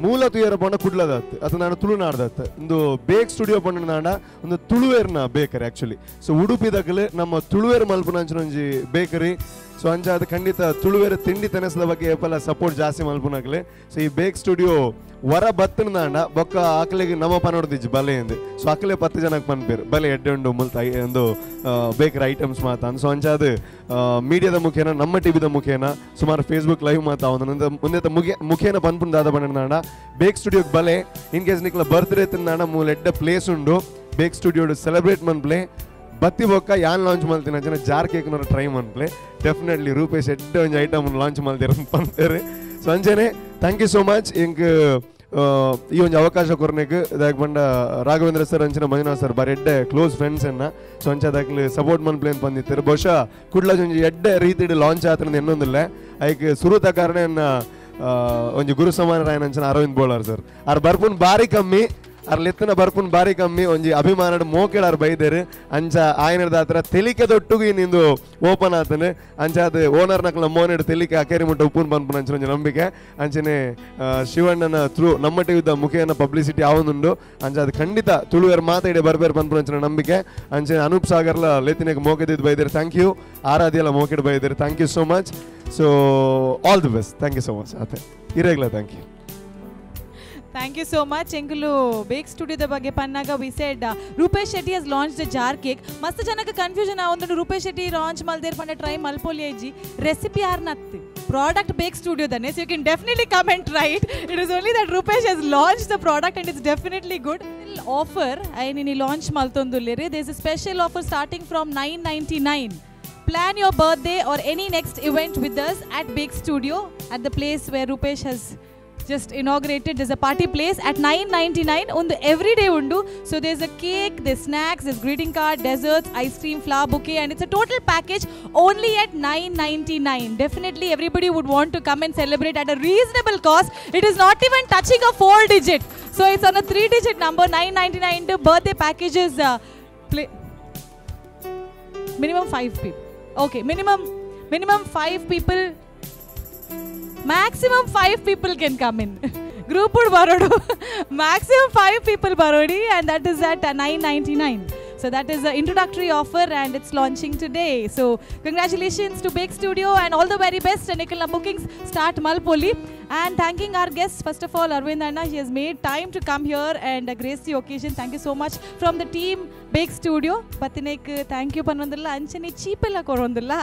ಮೂಲ ತುಯರ ಪಂಡ ಕುಡ್ಲದತ್ತು ಅದು ನಾನು ತುಳುನಾಡ್ದತ್ತು. ಒಂದು ಬೇಕ್ ಸ್ಟುಡಿಯೋ ಪಂಡ ಒಂದು ತುಳುವೇರ್ನ bakery actually. So Udupi ದಕ್ಕಲು ನಮ್ಮ ತುಳುವೇರ್ ಮಲ್ಪುನಂಚಿನ ಒಂಜಿ ಬೇಕರಿ. ಸೊ ಅಂಚ ಅದು ಖಂಡಿತ ತುಳುವೇರ ತಿಂಡಿ ತಿನಸದ ಬಗ್ಗೆ ಏಪಲ ಸಪೋರ್ಟ್ ಜಾಸ್ತಿ ಮಲ್ಪುನಕ್ಲೆ. ಸೊ ಈ ಬೇಕ್ ಸ್ಟುಡಿಯೋ ವರ ಬತ್ತನ ದಾಂಡ ಬೊಕ್ಕ ಆಕಲಿಗೆ ನಮ್ಮ ಪನೋಡ್ದಿಜ್ಜಿ ಬಲೆ ಎಂದು. ಸೊ ಅಕಲೆ 10 ಜನಕ್ಕೆ ಪನ್ಪೇರು ಬಲೆ ಎಡ್ಡೆ ಉಂಡು ಮುಲ್ತ ಒಂದು ಬೇಕರಿ ಐಟಮ್ಸ್ ಮಾತ. ಸೊ ಅಂಚ ಅದು ಮೀಡಿಯಾದ ಮುಖೇನ ನಮ್ಮ ಟಿವಿದ ಮುಖೇನ ಸುಮಾರು ಫೇಸ್ಬುಕ್ ಲೈವ್ ಮಾತಾ ಒಂದು ಮುಂದೆ ಮುಖೇನ ಪನ್ಪುನ ದಾದ ಪಂಡ ಬೇಕ್ ಸ್ಟುಡಿಯೋಗೆ ಬಲೆ. ಇನ್ ಕೇಸ್ ನಿಕ್ಲ ಬರ್ತ್ಡೇ ತಿಂದಾಂಡ ಮೂಲ ಎಡ್ಡೆ ಪ್ಲೇಸ್ ಉಂಡು ಬೇಕ್ ಸ್ಟುಡಿಯೋ ಸೆಲೆಬ್ರೇಟ್ ಮನ್ಪ್ಲೆ. ಬತ್ತಿ ಬೊಕ್ಕ ಯಾನ್ ಲಾಂಚ್ ಮಲ್ತಿನ ಜನ ಜಾರ್ ಕೇಕ್ನವ್ರ ಟ್ರೈ ಮನ್ಪ್ಲೆ. ಡೆಫಿನೆಟ್ಲಿ ರೂಪೇಶ್ ಎಡ್ಡೆ ಒಂಜಿ ಐಟಮ್ ಲಾಂಚ್ ಮಲ್ತಿರ ಪನ್ಪೇರು. ಸೊ ಅಂಚನೆ thank you so much ಇಂಕ್ ಈ ಒಂಜಿ ಅವಕಾಶ ಕೊರ್ನೆಗ್. ದಾಯಕ್ ಪಂಡ ರಾಘವೇಂದ್ರ ಸರ್ ಅಂಚಿನ ಮಂಜುನಾಥ್ ಸರ್ ಬಾರಿ ಎಡ್ಡೆ ಕ್ಲೋಸ್ ಫ್ರೆಂಡ್ಸ್ ಎನ್ನ. ಸೊ ಅಂಚ ದಾಖಲೆ ಸಪೋರ್ಟ್ ಮನ್ಪ್ಲೆ ಅಂತ ಬಂದಿತ್ತಾರೆ. ಬಹುಶಃ ಕುಡ್ಲ ಒಂಜಿ ಎಡ್ಡೆ ರೀತಿಡ್ ಲಾಂಚ್ ಆತನ ಎನ್ನೊಂದಿಲ್ಲ. ಐಕ್ ಸುರುತ ಕಾರಣ ಎನ್ನ ಒಂಜಿ ಗುರು ಸಮಾನರಾಯನ ಅಂಚಿನ ಅರವಿಂದ್ ಬೋಳಾರ್ ಸರ್ ಆರ್ ಬರ್ಪುನ್ ಬಾರಿ ಕಮ್ಮಿ. ಅರ್ ಲೆತ್ತನ ಬರ್ಪುನ್ ಬಾರಿ ಕಮ್ಮಿ. ಒಂಜಿ ಅಭಿಮಾನಡ್ ಮೋಕೆಡ್ ಆರ್ ಬೈದೇರು. ಅಂಚ ಆಯನದ ತೆಲಿಕೆ ದೊಟ್ಟುಗು ಇನ್ನಿಂದು ಓಪನ್ ಆತನೆ. ಅಂಚ ಅದು ಓನರ್ ನಕ್ಲ ಮೋನೆಡ್ ತೆಲಿಕೆ ಅಕೇರಿ ಮುಟ್ಟ ಉಪ್ಪುನ್ ಪನ್ಪುನ ಅಂಚಿನ ಒಂಜಿ ನಂಬಿಕೆ. ಅಂಚನೆ ಶಿವಣ್ಣನ ಥ್ರೂ ನಮ್ಮ ಟಿವಿದ ಮುಖೇನ ಪಬ್ಲಿಸಿಟಿ ಆವೊಂದುಂಡು. ಅಂಚ ಅದು ಖಂಡಿತ ತುಳುವೇರ್ ಮಾತಾಡಿ ಬರ್ಬೇರು ಪನ್ಪುನ ಅಂಚಿನ ನಂಬಿಕೆ. ಅಂಚನೆ Anoop ಸಾಗರ್ಲ ಲೆತ್ತಿನಕ್ಕೆ ಮೋಕೆದಿದ್ದು ಬೈದೇರು. Thank you. ಆರಾಧ್ಯಲ ಮೋಕೆಡ್ ಬೈದೇರು. Thank you so much. So all the best. Thank you so much. ಅತ್ತೆ ಇರೇಗ್ಲ thank you. Thank you so much. ಎಂಕುಲು ಬೇಕ್ ಸ್ಟುಡಿಯೋದ ಬಗ್ಗೆ ಪನ್ನಾಗ we said Rupesh Shetty has launched the jar cake. ಮಸ್ತ್ ಜನಕ್ಕೆ ಕನ್ಫ್ಯೂಷನ್ ಆವೊಂದುಂಡು ರೂಪೇಶ್ ಶೆಟ್ಟಿ ಲಾಂಚ್ ಮಲ್ದೇರ್ ಪಂಡ try ಮಲ್ಪೊಲಿ IG recipe ಆರ್ ನತ್ತು product ಬೇಕ್ studio ದನೆ. So you can definitely come and try it. It is only that Rupesh has launch the product and it's definitely good. Offer ಐನ್ ಇನಿ launch ಮಲ್ತೊಂದುಲ್ಲೆರ್. There is a special offer starting from 999. Plan your birthday or any next event with us at Bake Studio at the place where Rupesh has just inaugurated. There's a party place at 999 on the everyday undu. So there's a cake, there's snacks, there's greeting card, desserts, ice cream, flower bouquet, and it's a total package only at 999. Definitely everybody would want to come and celebrate at a reasonable cost. It is not even touching a 4-digit. So it's on a 3-digit number, 999. The birthday packages play minimum 5 people. Okay, minimum 5 people. Maximum 5 people can come in. Group would barodu. Maximum 5 people barodi, and that is at 999. So that is the introductory offer and it's launching today. So congratulations to Bake Studio and all the very best. Nikhilna bookings start Malpoli. And thanking our guests, first of all, Arvind Anna, he has made time to come here and grace the occasion. Thank you so much from the team Bake Studio. Patinek thank you panondilla, anchane cheap ella korondilla.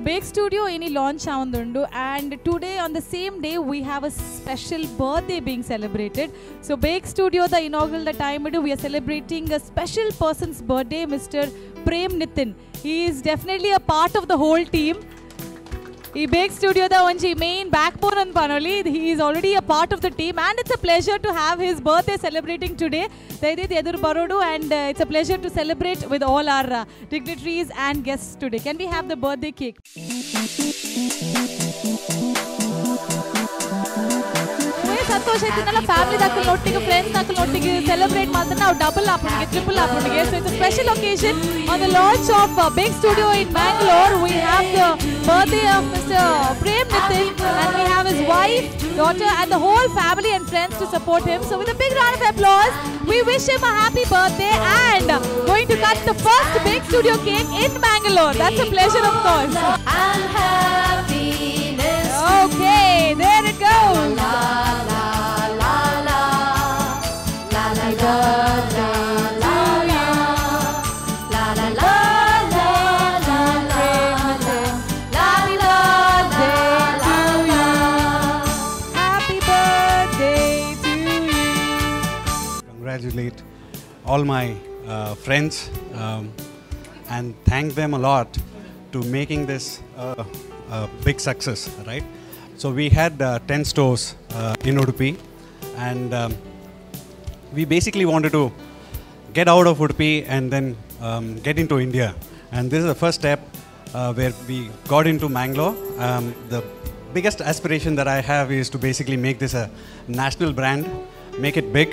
Bake Studio ini launch avundundu, and today on the same day we have a special birthday being celebrated. So Bake Studio the inaugural the time we are celebrating a special person's birthday, Mr. Prem Nitin. He is definitely a part of the whole team. ಈ ಬೇಕ್ ಸ್ಟುಡಿಯೋದ ಒಂಜಿ main back ಬೋನ್ ಅಂತ ಪನೊಲಿ. He is already a part of the team and it's a pleasure to have his birthday celebrating today. ದಯದಿದ್ದು ಎದುರು ಬರೋಡು and it's a pleasure to celebrate with all our dignitaries and guests today. Can we have the birthday cake? ಸಂತೋಷ ಆಯ್ತಿನಲ್ಲ family ದಾಖಲೊಟ್ಟಿಗೆ, friends ದಾಖಲೊಟ್ಟಿಗೆ celebrate ಮಾಡ್ತಾರೆ. ನಾವು double ಆಪುಣಿಗೆ, triple ಆಪುಣಿಗೆ. So it's special occasion on the launch of big studio in Mangalore. We have the birthday of Mister Prem Nitin and we have his wife, daughter and the whole family and friends to support him. So with a big round of applause, we wish him a happy birthday and going to cut the first big studio cake in Mangalore. That's a pleasure, of course. And happiness. Okay, there it goes. La la la la la la la la la la la la la la la la la la. Happy birthday to you. Congratulate all my friends and thank them a lot to making this a big success, right? So we had 10 stores in Udupi, and we basically wanted to get out of Udupi and then get into India. And this is the first step where we got into Mangalore. The biggest aspiration that I have is to basically make this a national brand, make it big,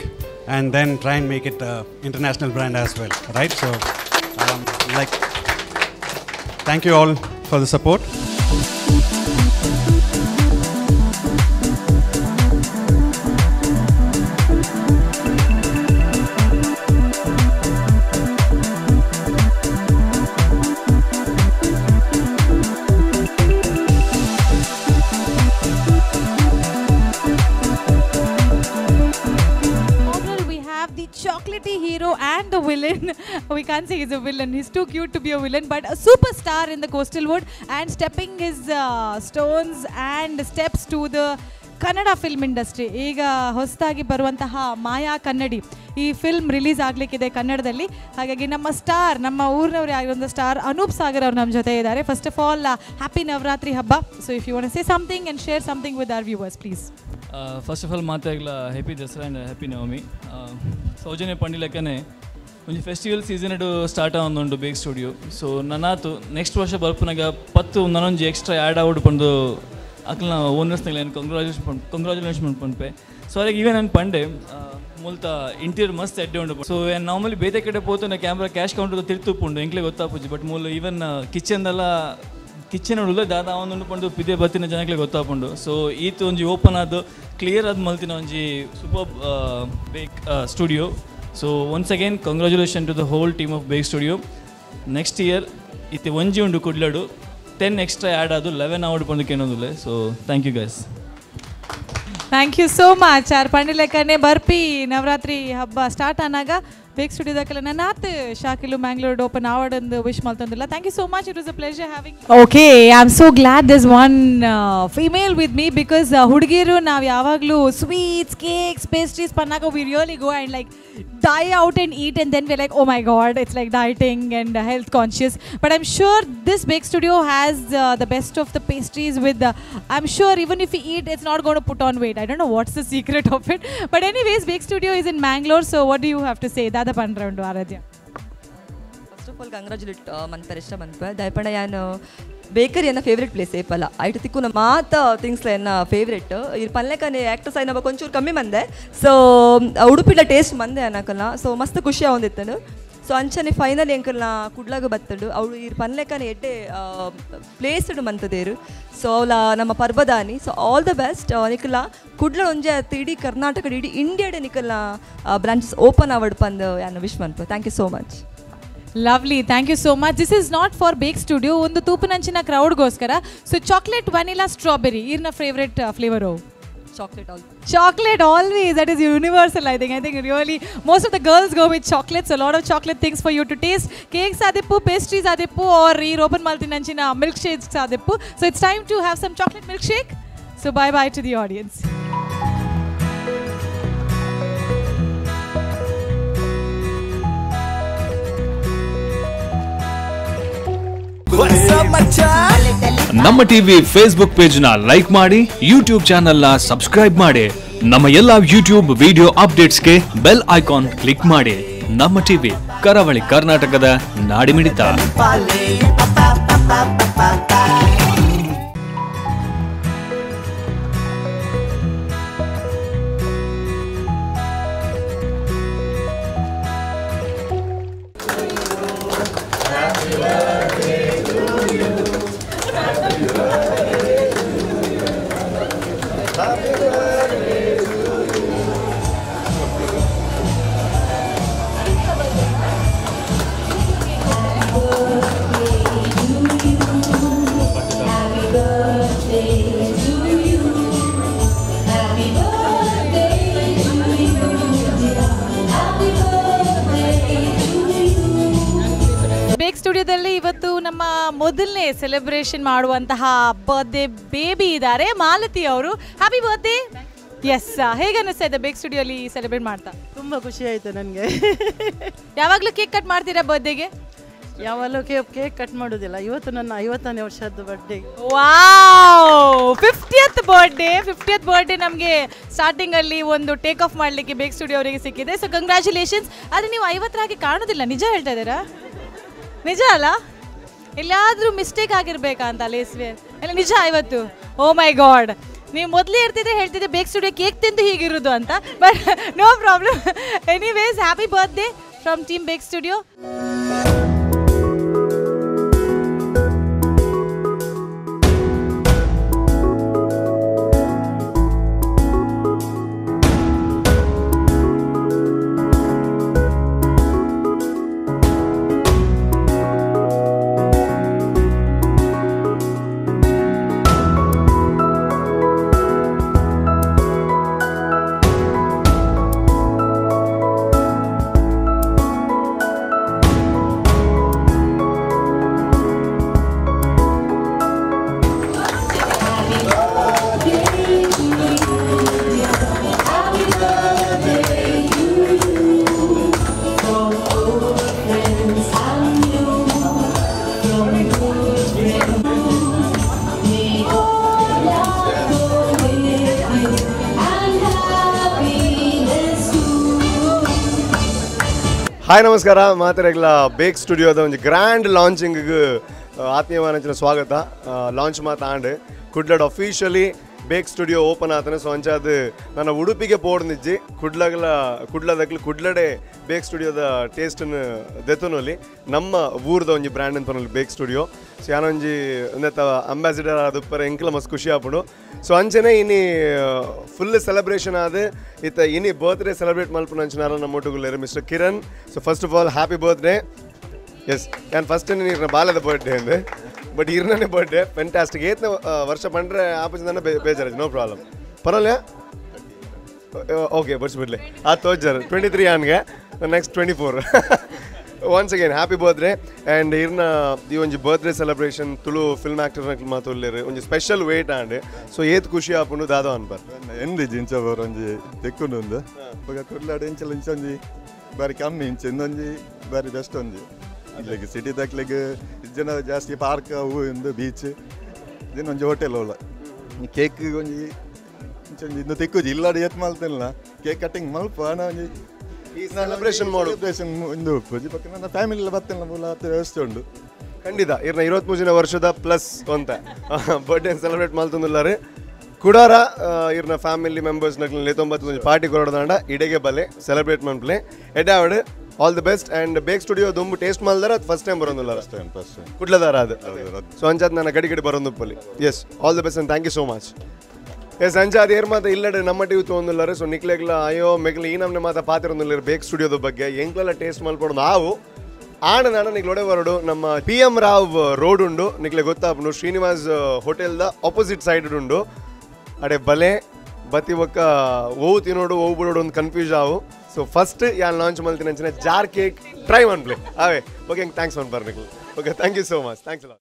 and then try and make it an international brand as well, right? So, thank you all for the support. Chocolatey hero and the villain. We can't say he's a villain. He's too cute to be a villain, but a superstar in the coastal wood and stepping his stones and steps to the Kannada film industry. ಈಗ ಹೊಸದಾಗಿ ಬರುವಂತಹ ಮಾಯಾ ಕನ್ನಡಿ ಈ film release ಆಗಲಿಕ್ಕಿದೆ ಕನ್ನಡದಲ್ಲಿ. ಹಾಗಾಗಿ ನಮ್ಮ star, ನಮ್ಮ ಊರಿನವರೇ ಆಗಿರುವಂಥ ಸ್ಟಾರ್ ಅನೂಪ್ ಸಾಗರ್ ಅವರು ನಮ್ಮ ಜೊತೆ ಇದ್ದಾರೆ. First of all, happy Navratri ಹಬ್ಬ. So if you want say something and share something with our viewers, please. First of all ಮಾತಾಗಲ happy Dasara and happy Navami. Soujanya ಪಂಡಿಲೆಕ್ಕನೆ ಒಂಜಿ ಫೆಸ್ಟಿವಲ್ ಸೀಸನ್ ಸ್ಟಾರ್ಟ್ ಆವೊಂದುಂಡು ಬೇಕ್ studio. ಸೊ ನನಾತು next ವರ್ಷ ಬರ್ಪುನಾಗ 10 ನನೊಂಜಿ extra add ಆವಡ್ ಪಂದು ಅಕ್ಲನ ಓನರ್ಸ್ನಾಗ ಏನು congratulation ಪನ್ಪೆ. ಸೊ ಅದಕ್ಕೆ ಈವನ್ ನಾನು ಪಂಡೆ ಮೂಲ್ತ ಇಂಟೀರಿಯರ್ ಮಸ್ತ್ ಎಡ್ಡೆ ಉಂಡು. ಸೊ ನಾರ್ಮಲಿ ಬೇತೆ ಕಡೆ ಪೋತು ನಾ ಕ್ಯಾಮ್ರಾ ಕ್ಯಾಶ್ ಕೌಂಟರ್ ತಿರ್ತುಪ್ಪುಂಡು ಎಂಕ್ಲೆ ಗೊತ್ತಾಪುಜಿ. ಬಟ್ ಮೂಲ ಈವನ್ ಕಿಚನ್ದೆಲ್ಲ ಕಿಚನ್ ಉಳ್ಳ ದಾದ ಅವನೊಂದು ಪಂಡು ಪಿದೆ ಬತ್ತಿನ ಜನಕ್ಕೆ ಗೊತ್ತಾಪುಂಡು. ಸೊ ಈತ ಒಂಜಿ ಓಪನ್ ಆದ ಕ್ಲಿಯರ್ ಆದ ಮಲ್ತಿನ ಒಂಜಿ super bake studio. So once again congratulation to the whole team of bake studio. Next year ಇತ್ತೆ ಒಂಜಿ ಉಂಡು ಕುಡ್ಲಡು 10 ಎಕ್ಸ್ಟ್ರಾ ಆ್ಯಡ್ ಆದು 11 ಅವಡ್ Pandu ಕೇನೊಂದುಲ್ಲೆ. So thank you guys. Thank you so much. R ಪಂಡಿಲೆಕ್ಕನೆ ಬರ್ಪಿ ನವರಾತ್ರಿ ಹಬ್ಬ ಸ್ಟಾರ್ಟ್ ಆನಾಗ ಬೇಕ್ ಸ್ಟುಡಿಯೋದಕ್ಕೆಲ್ಲ ನನ್ನಾತ್ ಶಾಕಿಲು ಮ್ಯಾಂಗ್ಳೂರ್ ಓಪನ್ ಆವಡೊಂದು ವಿಶ್ ಮಲ್ತೊಂದಿಲ್ಲ. Thank you so much. It was a pleasure having. Okay, I am so glad this one female with me because ಹುಡುಗಿರು ನಾವು ಯಾವಾಗಲೂ ಸ್ವೀಟ್ಸ್, ಕೇಕ್ಸ್, ಪೇಸ್ಟ್ರೀಸ್ ಪನ್ನಾಗ we really go and like die out and eat, and then we're like, oh my god, it's like dieting and health conscious. But I'm sure this Bake Studio has the best of the pastries with, I'm sure even if you eat, it's not going to put on weight. I don't know what's the secret of it. But anyways, Bake Studio is in Mangalore, so what do you have to say? Dada Pandraundu, Aradhya. First of all, congratulate Manparishta Manpa. Daipana yan bakery ಎನ್ನ favourite place ಏಪಲ್ಲ ಐಟು ತಿಕ್ಕುನ ಮಾತ ಥಿಂಗ್ಸ್ಲ ಎನ್ನ favourite. ಇರ್ ಪಲ್ಲೆಕನೆ actors ಆಯ್ನ Konchur ಕಮ್ಮಿ ಮಂದೆ. ಸೊ ಉಡುಪಿಲ taste ಮಂದೆ ಅನ್ನಕಲ್ಲ. ಸೊ ಮಸ್ತ್ ಖುಷಿ ಆವೊಂದಿತ್ತನು. ಸೊ ಅಂಚನೆ ಫೈನಲ್ ಎಂಕಲ್ನ ಕುಡ್ಲಾಗ ಬತ್ತಡು ಅವಳು ಇರ್ ಪನ್ಲೆಕನೆ ಎಡ್ಡೆ ಪ್ಲೇಸ್ಡ್ ಮಂತದೇರು. ಸೊ ಅವಳ ನಮ್ಮ ಪರ್ಬದಾನಿ. ಸೊ ಆಲ್ the best ನಿಕಲ ಕುಡ್ಲ ಒಂಜೆ ಇಡೀ ಕರ್ನಾಟಕ ಇಡೀ ಇಂಡಿಯಾಡೆ ನಿಕಲ್ನ ಬ್ರಾಂಚಸ್ ಓಪನ್ ಆವಡ್ ಪಂದ್ ಯಾನ್ wish ಮನ್ಪ. Thank you so much. Lovely, thank you so much. This is not for Bake Studio, ಒಂದು ತೂಪಿನಂಚಿನ ಕ್ರೌಡ್ಗೋಸ್ಕರ. ಸೊ ಚಾಕ್ಲೇಟ್, ವನಿಲಾ, ಸ್ಟ್ರಾಬೆರಿ ಇರ್ನ favourite flavour? Chocolate always. Chocolate always, that is universal. I think really most of the girls go with chocolates. A lot of chocolate things for you to taste. Cakes adippu, pastries adippu, or ee open maltinanchina milkshakes adippu. So it's time to have some chocolate milkshake. So bye bye to the audience. Namma TV Facebook page ನ like ಮಾಡಿ, YouTube channel ನ subscribe ಮಾಡಿ, ನಮ್ಮ ಎಲ್ಲಾ YouTube video ಅಪ್ಡೇಟ್ಸ್ಗೆ bell icon click ಮಾಡಿ. Namma TV, ಕರಾವಳಿ ಕರ್ನಾಟಕದ ನಾಡಿಮಿಡಿತ. ಬೇಕ್ ಸ್ಟುಡಿಯೋದಲ್ಲಿ ಇವತ್ತು ನಮ್ಮ ಮೊದಲನೇ ಸೆಲೆಬ್ರೇಷನ್ ಮಾಡುವಂತಹ ಬರ್ತ್ಡೇ ಬೇಬಿ ಇದ್ದಾರೆ, ಮಾಲತಿ ಅವರು. Happy birthday. S, ಹೇಗೆ ಅನ್ನಿಸ್ತಾ ಇದೆ ಬೇಕ್ ಸ್ಟುಡಿಯೋಲಿ ಸೆಲೆಬ್ರೇಟ್ ಮಾಡ್ತಾ? ತುಂಬ ಖುಷಿ ಆಯಿತು ನನಗೆ. ಯಾವಾಗಲೂ ಕೇಕ್ ಕಟ್ ಮಾಡ್ತೀರಾ ಬರ್ತ್ಡೇಗೆ? ಯಾವಾಗಲೂ ಕೇಕ್ ಕಟ್ ಮಾಡೋದಿಲ್ಲ. ಇವತ್ತು ನನ್ನ 50ನೇ ವರ್ಷದ್ದು birthday. Wow, 50th birthday. 50th birthday ನಮಗೆ ಸ್ಟಾರ್ಟಿಂಗಲ್ಲಿ ಒಂದು ಟೇಕ್ ಆಫ್ ಮಾಡಲಿಕ್ಕೆ ಬೇಕ್ ಸ್ಟುಡಿಯೋ ಅವರಿಗೆ ಸಿಕ್ಕಿದೆ. ಸೊ ಕಂಗ್ರ್ಯಾಚುಲೇಷನ್ಸ್. ಆದರೆ ನೀವು 50ರಾಗಿ ಕಾಣೋದಿಲ್ಲ, ನಿಜ ಹೇಳ್ತಾ ಇದ್ದೀರಾ? ನಿಜ ಅಲ್ಲ? ಎಲ್ಲಾದರೂ ಮಿಸ್ಟೇಕ್ ಆಗಿರ್ಬೇಕಾ ಅಂತ ಲೇಸ್ವೇರ್ ಅಲ್ಲ? ನಿಜ 50? ಓ ಮೈ ಗಾಡ್, ನೀವು ಮೊದಲೇ ಇರ್ತಿದ್ರೆ ಹೇಳ್ತಿದ್ದೆ ಬೇಕ್ ಸ್ಟುಡಿಯೋ ಕೇಕ್ ತಿಂದು ಹೀಗಿರೋದು ಅಂತ. But no problem. Anyways, happy birthday from team bake studio. Hi ನಮಸ್ಕಾರ. ಮಾತಾಡಗ್ಲ ಬೇಕ್ ಸ್ಟುಡಿಯೋದ ಒಂಜಿ ಗ್ರ್ಯಾಂಡ್ ಲಾಂಚಿಂಗ್ ಆತ್ಮೀಯವಾದ ಸ್ವಾಗತ. ಲಾಂಚ್ ಮಾತಾಂಡ್ ಕುಡ್ಲಡ್ ಅಫಿಷಿಯಲಿ ಬೇಕ್ ಸ್ಟುಡಿಯೋ ಓಪನ್ ಆತನ. ಸೊ ಅಂಚಾದ ನನ್ನ ಉಡುಪಿಗೆ ಪೋಡ್ನಿಜ್ಜಿ ಕುಡ್ಲಗಲ ಕುಡ್ಲದಗ್ಲು ಕುಡ್ಲಡೆ ಬೇಕ್ ಸ್ಟುಡಿಯೋದ ಟೇಸ್ಟನ್ನು ದೆತ್ತನಲ್ಲಿ ನಮ್ಮ ಊರ್ದ ಒಂಜಿ ಬ್ರ್ಯಾಂಡ್ ಅಂತ ಬೇಕ್ ಸ್ಟುಡಿಯೋ. ಸೊ ಯಾನೊಂಜಿ ಒಂದೆತ್ತ ಅಂಬಾಸಿಡರ್ ಆದುಪ್ಪರೆ ಎಂಕ್ಲ ಮಸ್ತ್ ಖುಷಿ ಆಪುಂಡು. ಸೊ ಅಂಚನೆ ಇನಿ ಫುಲ್ ಸೆಲೆಬ್ರೇಷನ್ ಆದ ಇತ್ತ ಇನಿ ಬರ್ತ್ಡೇ ಸೆಲೆಬ್ರೇಟ್ ಮಲ್ಪುನ ಅಂಚನಾರ ನಮ್ಮ ಒಟ್ಟುಗುಲ್ಲೇರು mister Kiran. So first of all happy birthday. Yes, ನಾನು ಫಸ್ಟ್ ನೀರಿನ ಬಾಲದ ಬರ್ತ್ಡೇ ಅಂದೆ, ಬಟ್ ಇರ್ನೇ ಬರ್ತ್ಡೇ ಫ್ಯಾಂಟಾಸ್ಟಿಕ್. ಏತ್ನ ವರ್ಷ ಪಂಡ್ರೆ ಆಪೋಸಿಟ್ ಬೇಜಾರಾಯ್ತು, ನೋ ಪ್ರಾಬ್ಲಮ್. ಪರಲ್ಲ ಓಕೆ ಬರ್ಸ್ಬಿಡ್ಲಿ ಆ ತೋಜಾರು 23 ಆನ್ಗೆ next 24. Once again happy birthday. And ಇರ್ನ ಈ ಒಂಜಿ ಬರ್ತ್ಡೇ ಸೆಲೆಬ್ರೇಷನ್ ತುಳು ಫಿಲ್ಮ್ ಆ್ಯಕ್ಟರ್ನ ಮಾತುಲ್ಲೇರು ಒಂಜಿ ಸ್ಪೆಷಲ್ ವೇಟ್ ಆಂಡ್. ಸೊ ಏತ್ ಖುಷಿ ಆಪುಂಡು ದಾದೋ ಅನ್ಬರ್ ಎಂದಿ ಜಿಂಚ ಬರ್ ಒಂಜಿ ತೆಕ್ಕುಂಡು ಉಂದು ಬೊಕ ಕುಡ್ಲಾಡ್ ಎಂಚಲ ಇಂಚ ಒಂಜಿ ಬಾರಿ ಕಮ್ಮಿ ಇಂಚ ಇಂದೊಂಜಿ ಬಾರಿ ಬೆಸ್ಟ್ ಒಂಜಿ. ಇಲ್ಲಿಗೆ ಸಿಟಿ ತಕ್ಲಿಗೆ ಜನ ಜಾಸ್ತಿ ಪಾರ್ಕ್ ಅವು ಇಂದು ಬೀಚ್ ಇದನ್ನೊಂಜಿ ಹೋಟೆಲ್ ಅವಳ ಕೇಕ್ ಒಂಜಿ ಇಂಚ ಒಂಜಿ ಇಂದು ತೆಕ್ಕುಜಿ ಇಲ್ಲಾಡ್ ಏತ್ ಮಲ್ತಿಲ್ಲ ಕೇಕ್ ಕಟ್ಟಿಂಗ್ ಮಲ್ಪ ಆಂಡ ಒಂಜಿ ಈ ಸೆಲೆಬ್ರೇಷನ್ ಮಾಡು ಸೆಲೆಬ್ರೇಷನ್ ಇಂದು ಉಪ್ಪುಜಿ ಬೊಕ್ಕ ನನ್ನ ಫ್ಯಾಮಿಲಿ ಬತ್ತಿಲ್ಲ ಮೂಲ ವ್ಯವಸ್ಥೆ ಉಂಡು. ಖಂಡಿತ ಇರ್ನ 23ನೇ ವರ್ಷದ ಪ್ಲಸ್ ಅಂತ ಬರ್ತ್ಡೇ ಸೆಲೆಬ್ರೇಟ್ ಮಲ್ತೊಂದುಲ್ಲಾರು ಕುಡಾರ ಇರ್ನ ಫ್ಯಾಮಿಲಿ ಮೆಂಬರ್ಸ್ ನಕ್ಲೆ 99 ಪಾರ್ಟಿ ಕೊರಡದಾಂಡ ಇಡೆಗೆ ಬಲೆ ಸೆಲೆಬ್ರೇಟ್ ಮನ್ಪ್ಲೆ ಎಡ್ಡಾವಡು. All the best. And bake studio ದುಂಬು ಟೇಸ್ಟ್ ಮಲ್ದಾರ ಅದು ಫಸ್ಟ್ ಟೈಮ್ ಬರೋದಿಲ್ಲ? ಫಸ್ಟ್ ಟೈಮ್ ಫಸ್ಟ್ ಟೈಮ್ ಕುಡ್ಲದಾರ ಅದು. ಸೊ ಅಂಚಾದ ನನ್ನ ಗಡಿ ಗಡಿ ಬರೋದುಪ್ಪಲ್ಲಿ. Yes, all the best and thank you so much. Yes, ಅಂಚಾದ ಏರ್ ಮಾತ ಇಲ್ಲಡೆ ನಮ್ಮ ಟಿವಿ ತೊಗೊಂದಿಲ್ಲಾರೆ. ಸೊ ನಿಕ್ಲೆಗ್ಲ ಅಯ್ಯೋ ಮೆಗ್ಲ ಈ ನಮ್ಮನೆ ಮಾತ ಪಾತಿರೊಂದಿಲ್ಲ ಬೇಕ್ ಸ್ಟುಡಿಯೋದ ಬಗ್ಗೆ ಎಂಕ್ಲೆಲ್ಲ ಟೇಸ್ಟ್ ಮಲ್ಪಡು ನಾವು ಆಣ ನಾಣ ನಿಕ್ಲೊಡೆ ಬರೋಡು. ನಮ್ಮ PM Rao road ಉಂಡು ನಿಕ್ಲೆ ಗೊತ್ತಾಪುಂಡು, ಶ್ರೀನಿವಾಸ್ ಹೋಟೆಲ್ದ ಆಪೋಸಿಟ್ ಸೈಡ್ ಉಂಡು. ಅಡೆ ಬಲೆ ಬತ್ತಿ ಬೊಕ್ಕ ಓವು ತಿನ್ನೋಡು ಓವು ಬಿಡೋಡು ಒಂದು ಕನ್ಫ್ಯೂಸ್ ಆವು. ಸೊ ಫಸ್ಟ್ ಯಾನ್ ಲಾಂಚ್ ಮಲ್ತಿನ ಅಂಚಿನ ಜಾರ್ ಕೇಕ್ ಟ್ರೈ ಮನ್ಪ್ಲೆ ಅವೇ. Okay, thanks ಮನ್ಪರ್ ನಿಕ್ಲು. Okay, thank you so much. Thanks ಅಲ್ಲ.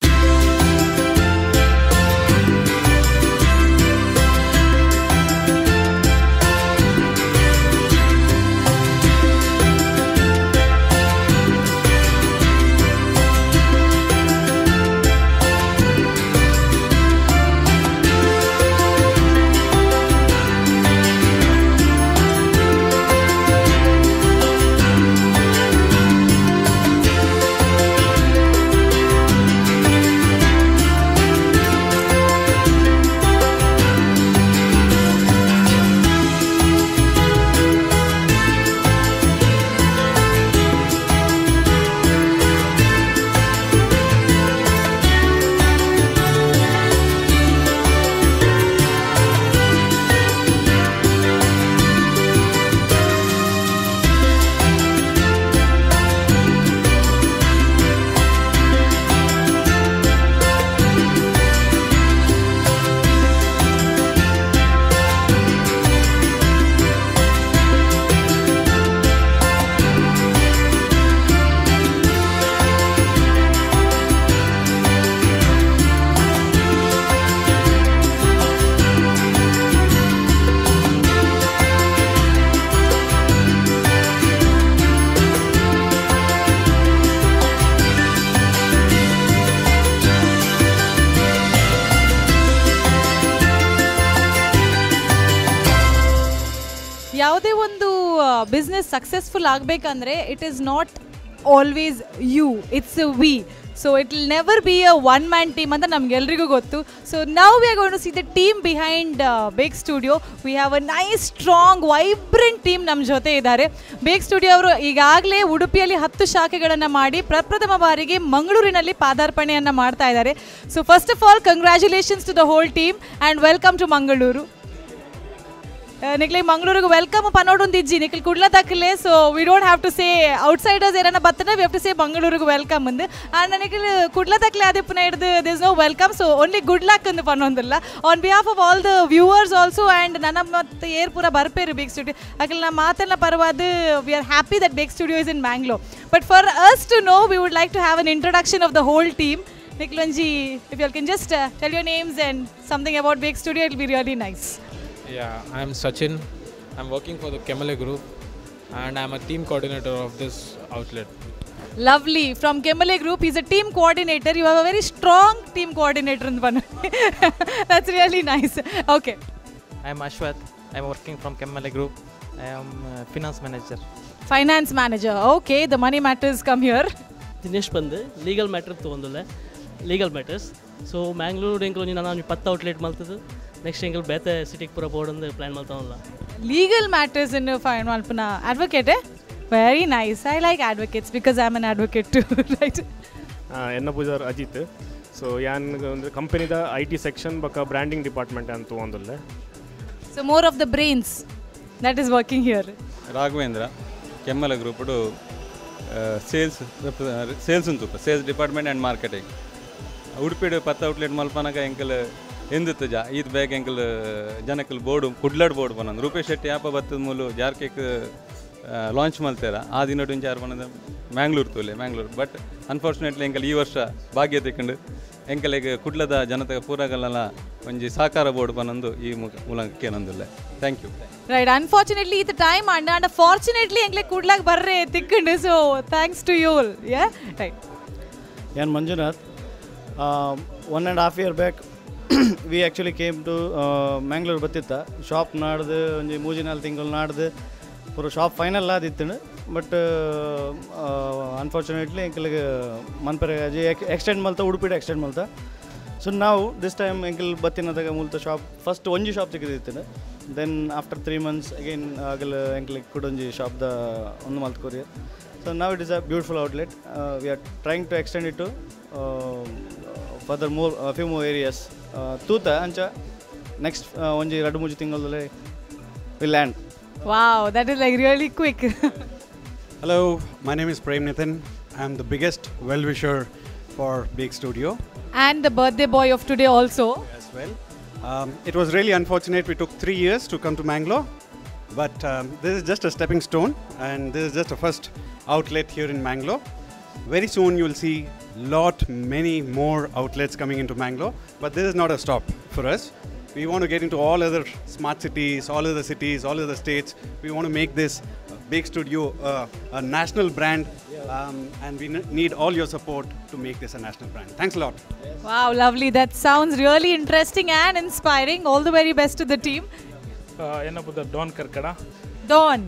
Business successful ಆಗಬೇಕಂದ್ರೆ it is not always you, it's a we. So it will never be a one man team ಅಂತ ನಮಗೆಲ್ರಿಗೂ ಗೊತ್ತು. ಸೊ ನಾವು we are going to see the team behind Bake Studio. We have a nice strong vibrant team ನಮ್ಮ ಜೊತೆ ಇದ್ದಾರೆ. ಬೇಕ್ studio ಅವರು ಈಗಾಗಲೇ ಉಡುಪಿಯಲ್ಲಿ 10 ಶಾಖೆಗಳನ್ನು ಮಾಡಿ ಪ್ರಪ್ರಥಮ ಬಾರಿಗೆ ಮಂಗಳೂರಿನಲ್ಲಿ ಪಾದಾರ್ಪಣೆಯನ್ನು ಮಾಡ್ತಾ ಇದ್ದಾರೆ. So first of all congratulations to the whole team and welcome to Mangaluru. ನಿಕ್ಲೆ ಮಂಗಳೂರಿಗೆ welcome ಪನೋಡೊಂದು ಇಜ್ಜಿ ನಿಕ್ಲ್ ಕುಡ್ಲ ತಕ್ಕಲೆ. So we don't have to say outsiders ಏರನ್ನ ಬತ್ತನ, we have to say ಮಂಗಳೂರಿಗೆ welcome ಅಂದು. ಆ್ಯಂಡ್ ನಿಕ್ಲ್ ಕುಡ್ಲ ತಕ್ಕಲೆ ಅದೇ ಪುನಃ ಹಿಡ್ದು this no welcome, so only good luck ಅಂದು ಪನ್ನೊಂದಿಲ್ಲ. On behalf of all the viewers also and ನನ್ನ ಮತ್ತು ಏರ್ ಪೂರ ಬರ್ಪೇರು ಬೇಕ್ ಸ್ಟುಡಿಯೋ ಅಕಲ್ ನಮ್ಮ ಮಾತೆಲ್ಲ ಪರವಾದ, we are happy that Bake Studio is in Mangalore. But for us to know, we would like to have an introduction of the whole team. ನಿಕ್ಲೊಂಜಿ if you can just tell your names and something about Bake Studio, it be really nice. Yeah, I'm Sachin. I'm working for the Kemmale Group and I'm a team coordinator of this outlet. Lovely. From Kemmale Group, he's a team coordinator. You have a very strong team coordinator in one. That's really nice. Okay. I'm Ashwath. I'm working from Kemmale Group. I am finance manager. Finance manager. Okay, the money matters come here. Dinesh Pande, legal matter ತೊಗೊಂಡಲ್ಲ, legal matters. So Mangalore ಎಂಕಲ್ ನಾನು 10 outlet ಮಲ್ತದ್ದು. Next ಎಂಕಲ್ ಬೇತೆ ಸಿಟಿಗೆ ಪೂರ board ಒಂದು plan ಮಾಡ್ತಾವಲ್ಲ. Legal matters ಇನ್ನು fine ಮಲ್ಪನ advocate. Very nice. I like advocates because I am an advocate too, right? ಎನ್ನ ಪೂಜಾರ್ ಅಜಿತ್. ಸೊ ಯಾನ್ ಒಂದು ಕಂಪನಿದ I T section ಬೊಕ್ಕ ಬ್ರ್ಯಾಂಡಿಂಗ್ ಡಿಪಾರ್ಟ್ಮೆಂಟ್ ಅಂತ ಒಂದುಲ್ಲೆ. So more of the brains that is working here. Raghavendra Kemmale ಗ್ರೂಪ್ಡು sales sales ಉಂಟು, sales department and marketing. ಉಡುಪಿಡು 10 outlet ಮಲ್ಪನಾಗ ಎಂಕಲ್ ಎಂದಿತ್ತು ಜಾ ಈತ್ ಬೇಗ ಎಂಕಲ್ ಜನಕಲ್ ಬೋರ್ಡು ಕುಡ್ಲಡ್ ಬೋರ್ಡ್ ಬನ್ನೊಂದು ರೂಪೇಶ್ ಶೆಟ್ಟಿ ಯಾಪ ಬತ್ತದ ಮೂಲು jar cake launch ಮಲ್ತೇರ ಆ ದಿನಡು ಇಂಚ ಯಾರು ಬನ್ನದ ಮ್ಯಾಂಗ್ಳೂರು ತೋಲೆ ಮ್ಯಾಂಗ್ಳೂರು. ಬಟ್ ಅನ್ಫಾರ್ಚುನೇಟ್ಲಿ ಎಂಕಲ್ ಈ ವರ್ಷ ಭಾಗ್ಯ ತಿಕ್ಕಂಡು ಎಂಕಲಿಗೆ ಕುಡ್ಲದ ಜನತೆ ಪೂರಗಲ್ಲ ಒಂಜಿ ಸಹಕಾರ ಬೋರ್ಡ್ ಬನ್ನೊಂದು ಈ ಮೂಲಕ ಕೇನೊಂದುಲ್ಲೆ. Thank you. Right, unfortunately ಈತ time and and fortunately ಎಂಕ್ಲೆ ಕುಡ್ಲಾಗ ಬರ್ರೆ ತಿಕ್ಕಂಡು. So thanks to you all. Yeah right. N Manjunath. 1.5 year back we actually came to Mangalore ಬತ್ತಿತ್ತ. Shop ನಾಡ್ದು ಒಂಜಿ 3-4 ತಿಂಗಳು ನಾಡ್ದು ಪೂರ ಶಾಪ್ ಫೈನಲ್ ಆದಿತ್ತು. ಬಟ್ ಅನ್ಫಾರ್ಚುನೇಟ್ಲಿ ಎಂಕಲ್ಗೆ ಮನ್ಪೆರೆ ಎಕ್ಸ್ಟೆಂಡ್ ಮಲ್ತ, ಉಡುಪಿಡ ಎಕ್ಸ್ಟೆಂಡ್ ಮಲ್ತ. ಸೊ ನಾವು this time ಎಂಕಲ್ ಬತ್ತಿನದಾಗ ಮೂಲತ ಶಾಪ್ ಫಸ್ಟ್ ಒಂಜಿ ಶಾಪ್ ತಿಕ್ಕಿದಿತ್ತು. Then after 3 months again ಆಗಲ್ ಎಂಕಲ್ ಕೂಡ ಒಂಜಿ ಶಾಪ್ದ ಒಂದು ಮಲ್ತ್ ಕೊರಿಯರ್. ಸೊ ನಾವು it is a beautiful outlet. We are trying to extend it to further more few more areas. ತೂತ ಅಂಚ ನೆಕ್ಸ್ಟ್ ಒಂಜಿ 2-3 ತಿಂಗಳಲ್ಲಿ will land. Wow, that is like really quick. Hello, my name is Prem Nitin. I am the biggest well-wisher for Bake Studio. And the birthday boy of today also. As well. It was really unfortunate we took 3 years to come to Mangalore, but this is just a stepping stone and this is just a first outlet here in Mangalore. Very soon you will see lot many more outlets coming into Mangalore, but this is not a stop for us. We want to get into all other smart cities, all other cities, all other states. We want to make this Bake Studio a national brand, and we need all your support to make this a national brand. Thanks a lot. Wow, lovely. That sounds really interesting and inspiring. All the very best to the team. Enna Don Karkada. Don.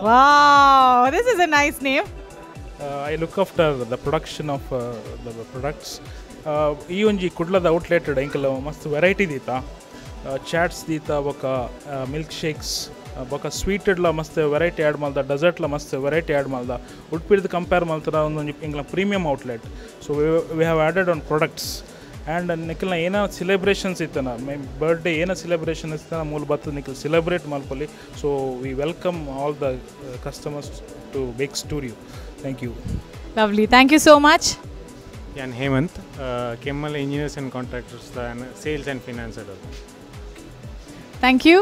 Wow, this is a nice name. I look after the production of the products. ಈ ಒಂಜಿ ಕುಡ್ಲದ outlet ಎಂಕಲ್ ಮಸ್ತ್ variety ದೀತ, chaats ದೀತ, ಬೊಕ milk shakes, ಬೊಕ ಸ್ವೀಟೆಡ್ಲ ಮಸ್ತ್ variety add ಮಲ್ದ, ಡೆಸರ್ಟ್ಲ ಮಸ್ತ್ ವೆರೈಟಿ ಆ್ಯಡ್ ಮಲ್ದ. ಉಡುಪಿಡ್ದು ಕಂಪೇರ್ ಮಲ್ತರ ಒಂದೊಂಜಿ ಎಂಕಲ್ನ premium outlet. So we have added on products and ನಿಖಲ್ನ ಏನೋ ಸೆಲೆಬ್ರೇಷನ್ಸ್ ಇತ್ತನ, ಮೈ ಬರ್ಡೇ ಏನೋ ಸೆಲೆಬ್ರೇಷನ್ ಇತ್ತನ ಮೂಲ ಬತ್ತು ನಿಖಲ್ ಸೆಲೆಬ್ರೇಟ್ ಮಲ್ಪೊಲಿ. So we welcome all the customers to Bake Studio. Thank you. Lovely. Thank you so much. I am Hemant, Kemmale Engineers and Contractors, Sales and Finance. Thank you.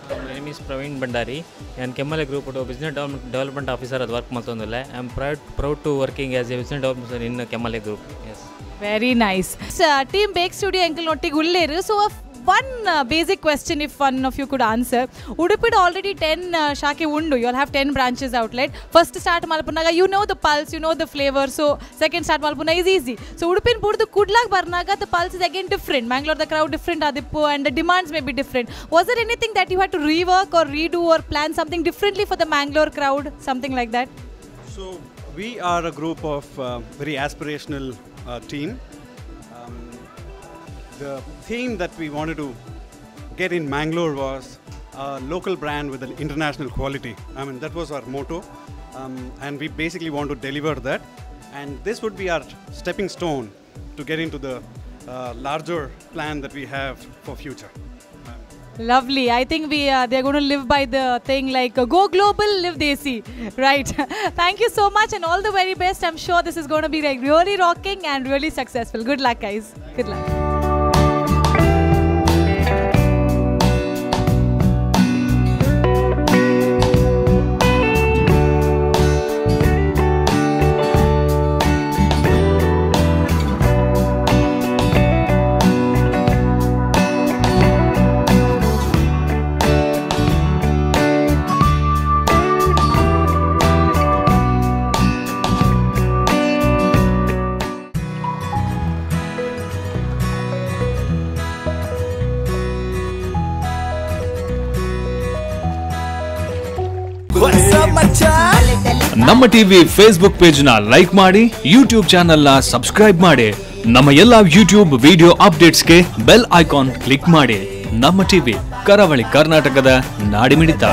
My name is Praveen Bhandari. I am Kemmale Group Business Development Officer at work maltondulle. I am proud to working as a business development officer in Kemmale Group. Yes. Very nice. So, team Bake Studio enkel nottige ulleru. So a One basic question, if one of you could answer. ಉಡುಪಿಡ್ already 10 ಶಾಖೆ ಉಂಡು. You all have 10 branches outlet. First start ಮಲ್ಪುನಾಗ you know the pulse, you know the flavour. So second start ಮಲ್ಪುನ is easy. So ಉಡುಪಿನ ಬುಡ್ದು ಕುಡ್ಲಾಗ್ ಬರ್ನಾಗ the pulse is again different. Mangalore the crowd different ಆದಿಪ್ಪು and the demands may be different. Was there anything that you had to rework or redo or plan something differently for the Mangalore crowd, something like that? So we are a group of very aspirational team. The theme that we wanted to get in Mangalore was a local brand with an international quality. I mean, that was our motto, and we basically want to deliver that. And this would be our stepping stone to get into the larger plan that we have for future. Lovely. I think they're going to live by the thing like go global, live desi, right? Thank you so much and all the very best. I'm sure this is going to be like really rocking and really successful. Good luck, guys. Good luck. Namma TV Facebook page ನ like ಮಾಡಿ, YouTube channel ನ subscribe ಮಾಡಿ, ನಮ್ಮ ಎಲ್ಲಾ YouTube video ಅಪ್ಡೇಟ್ಸ್ಗೆ bell icon click ಮಾಡಿ. Namma TV, ಕರಾವಳಿ ಕರ್ನಾಟಕದ ನಾಡಿಮಿಡಿತ.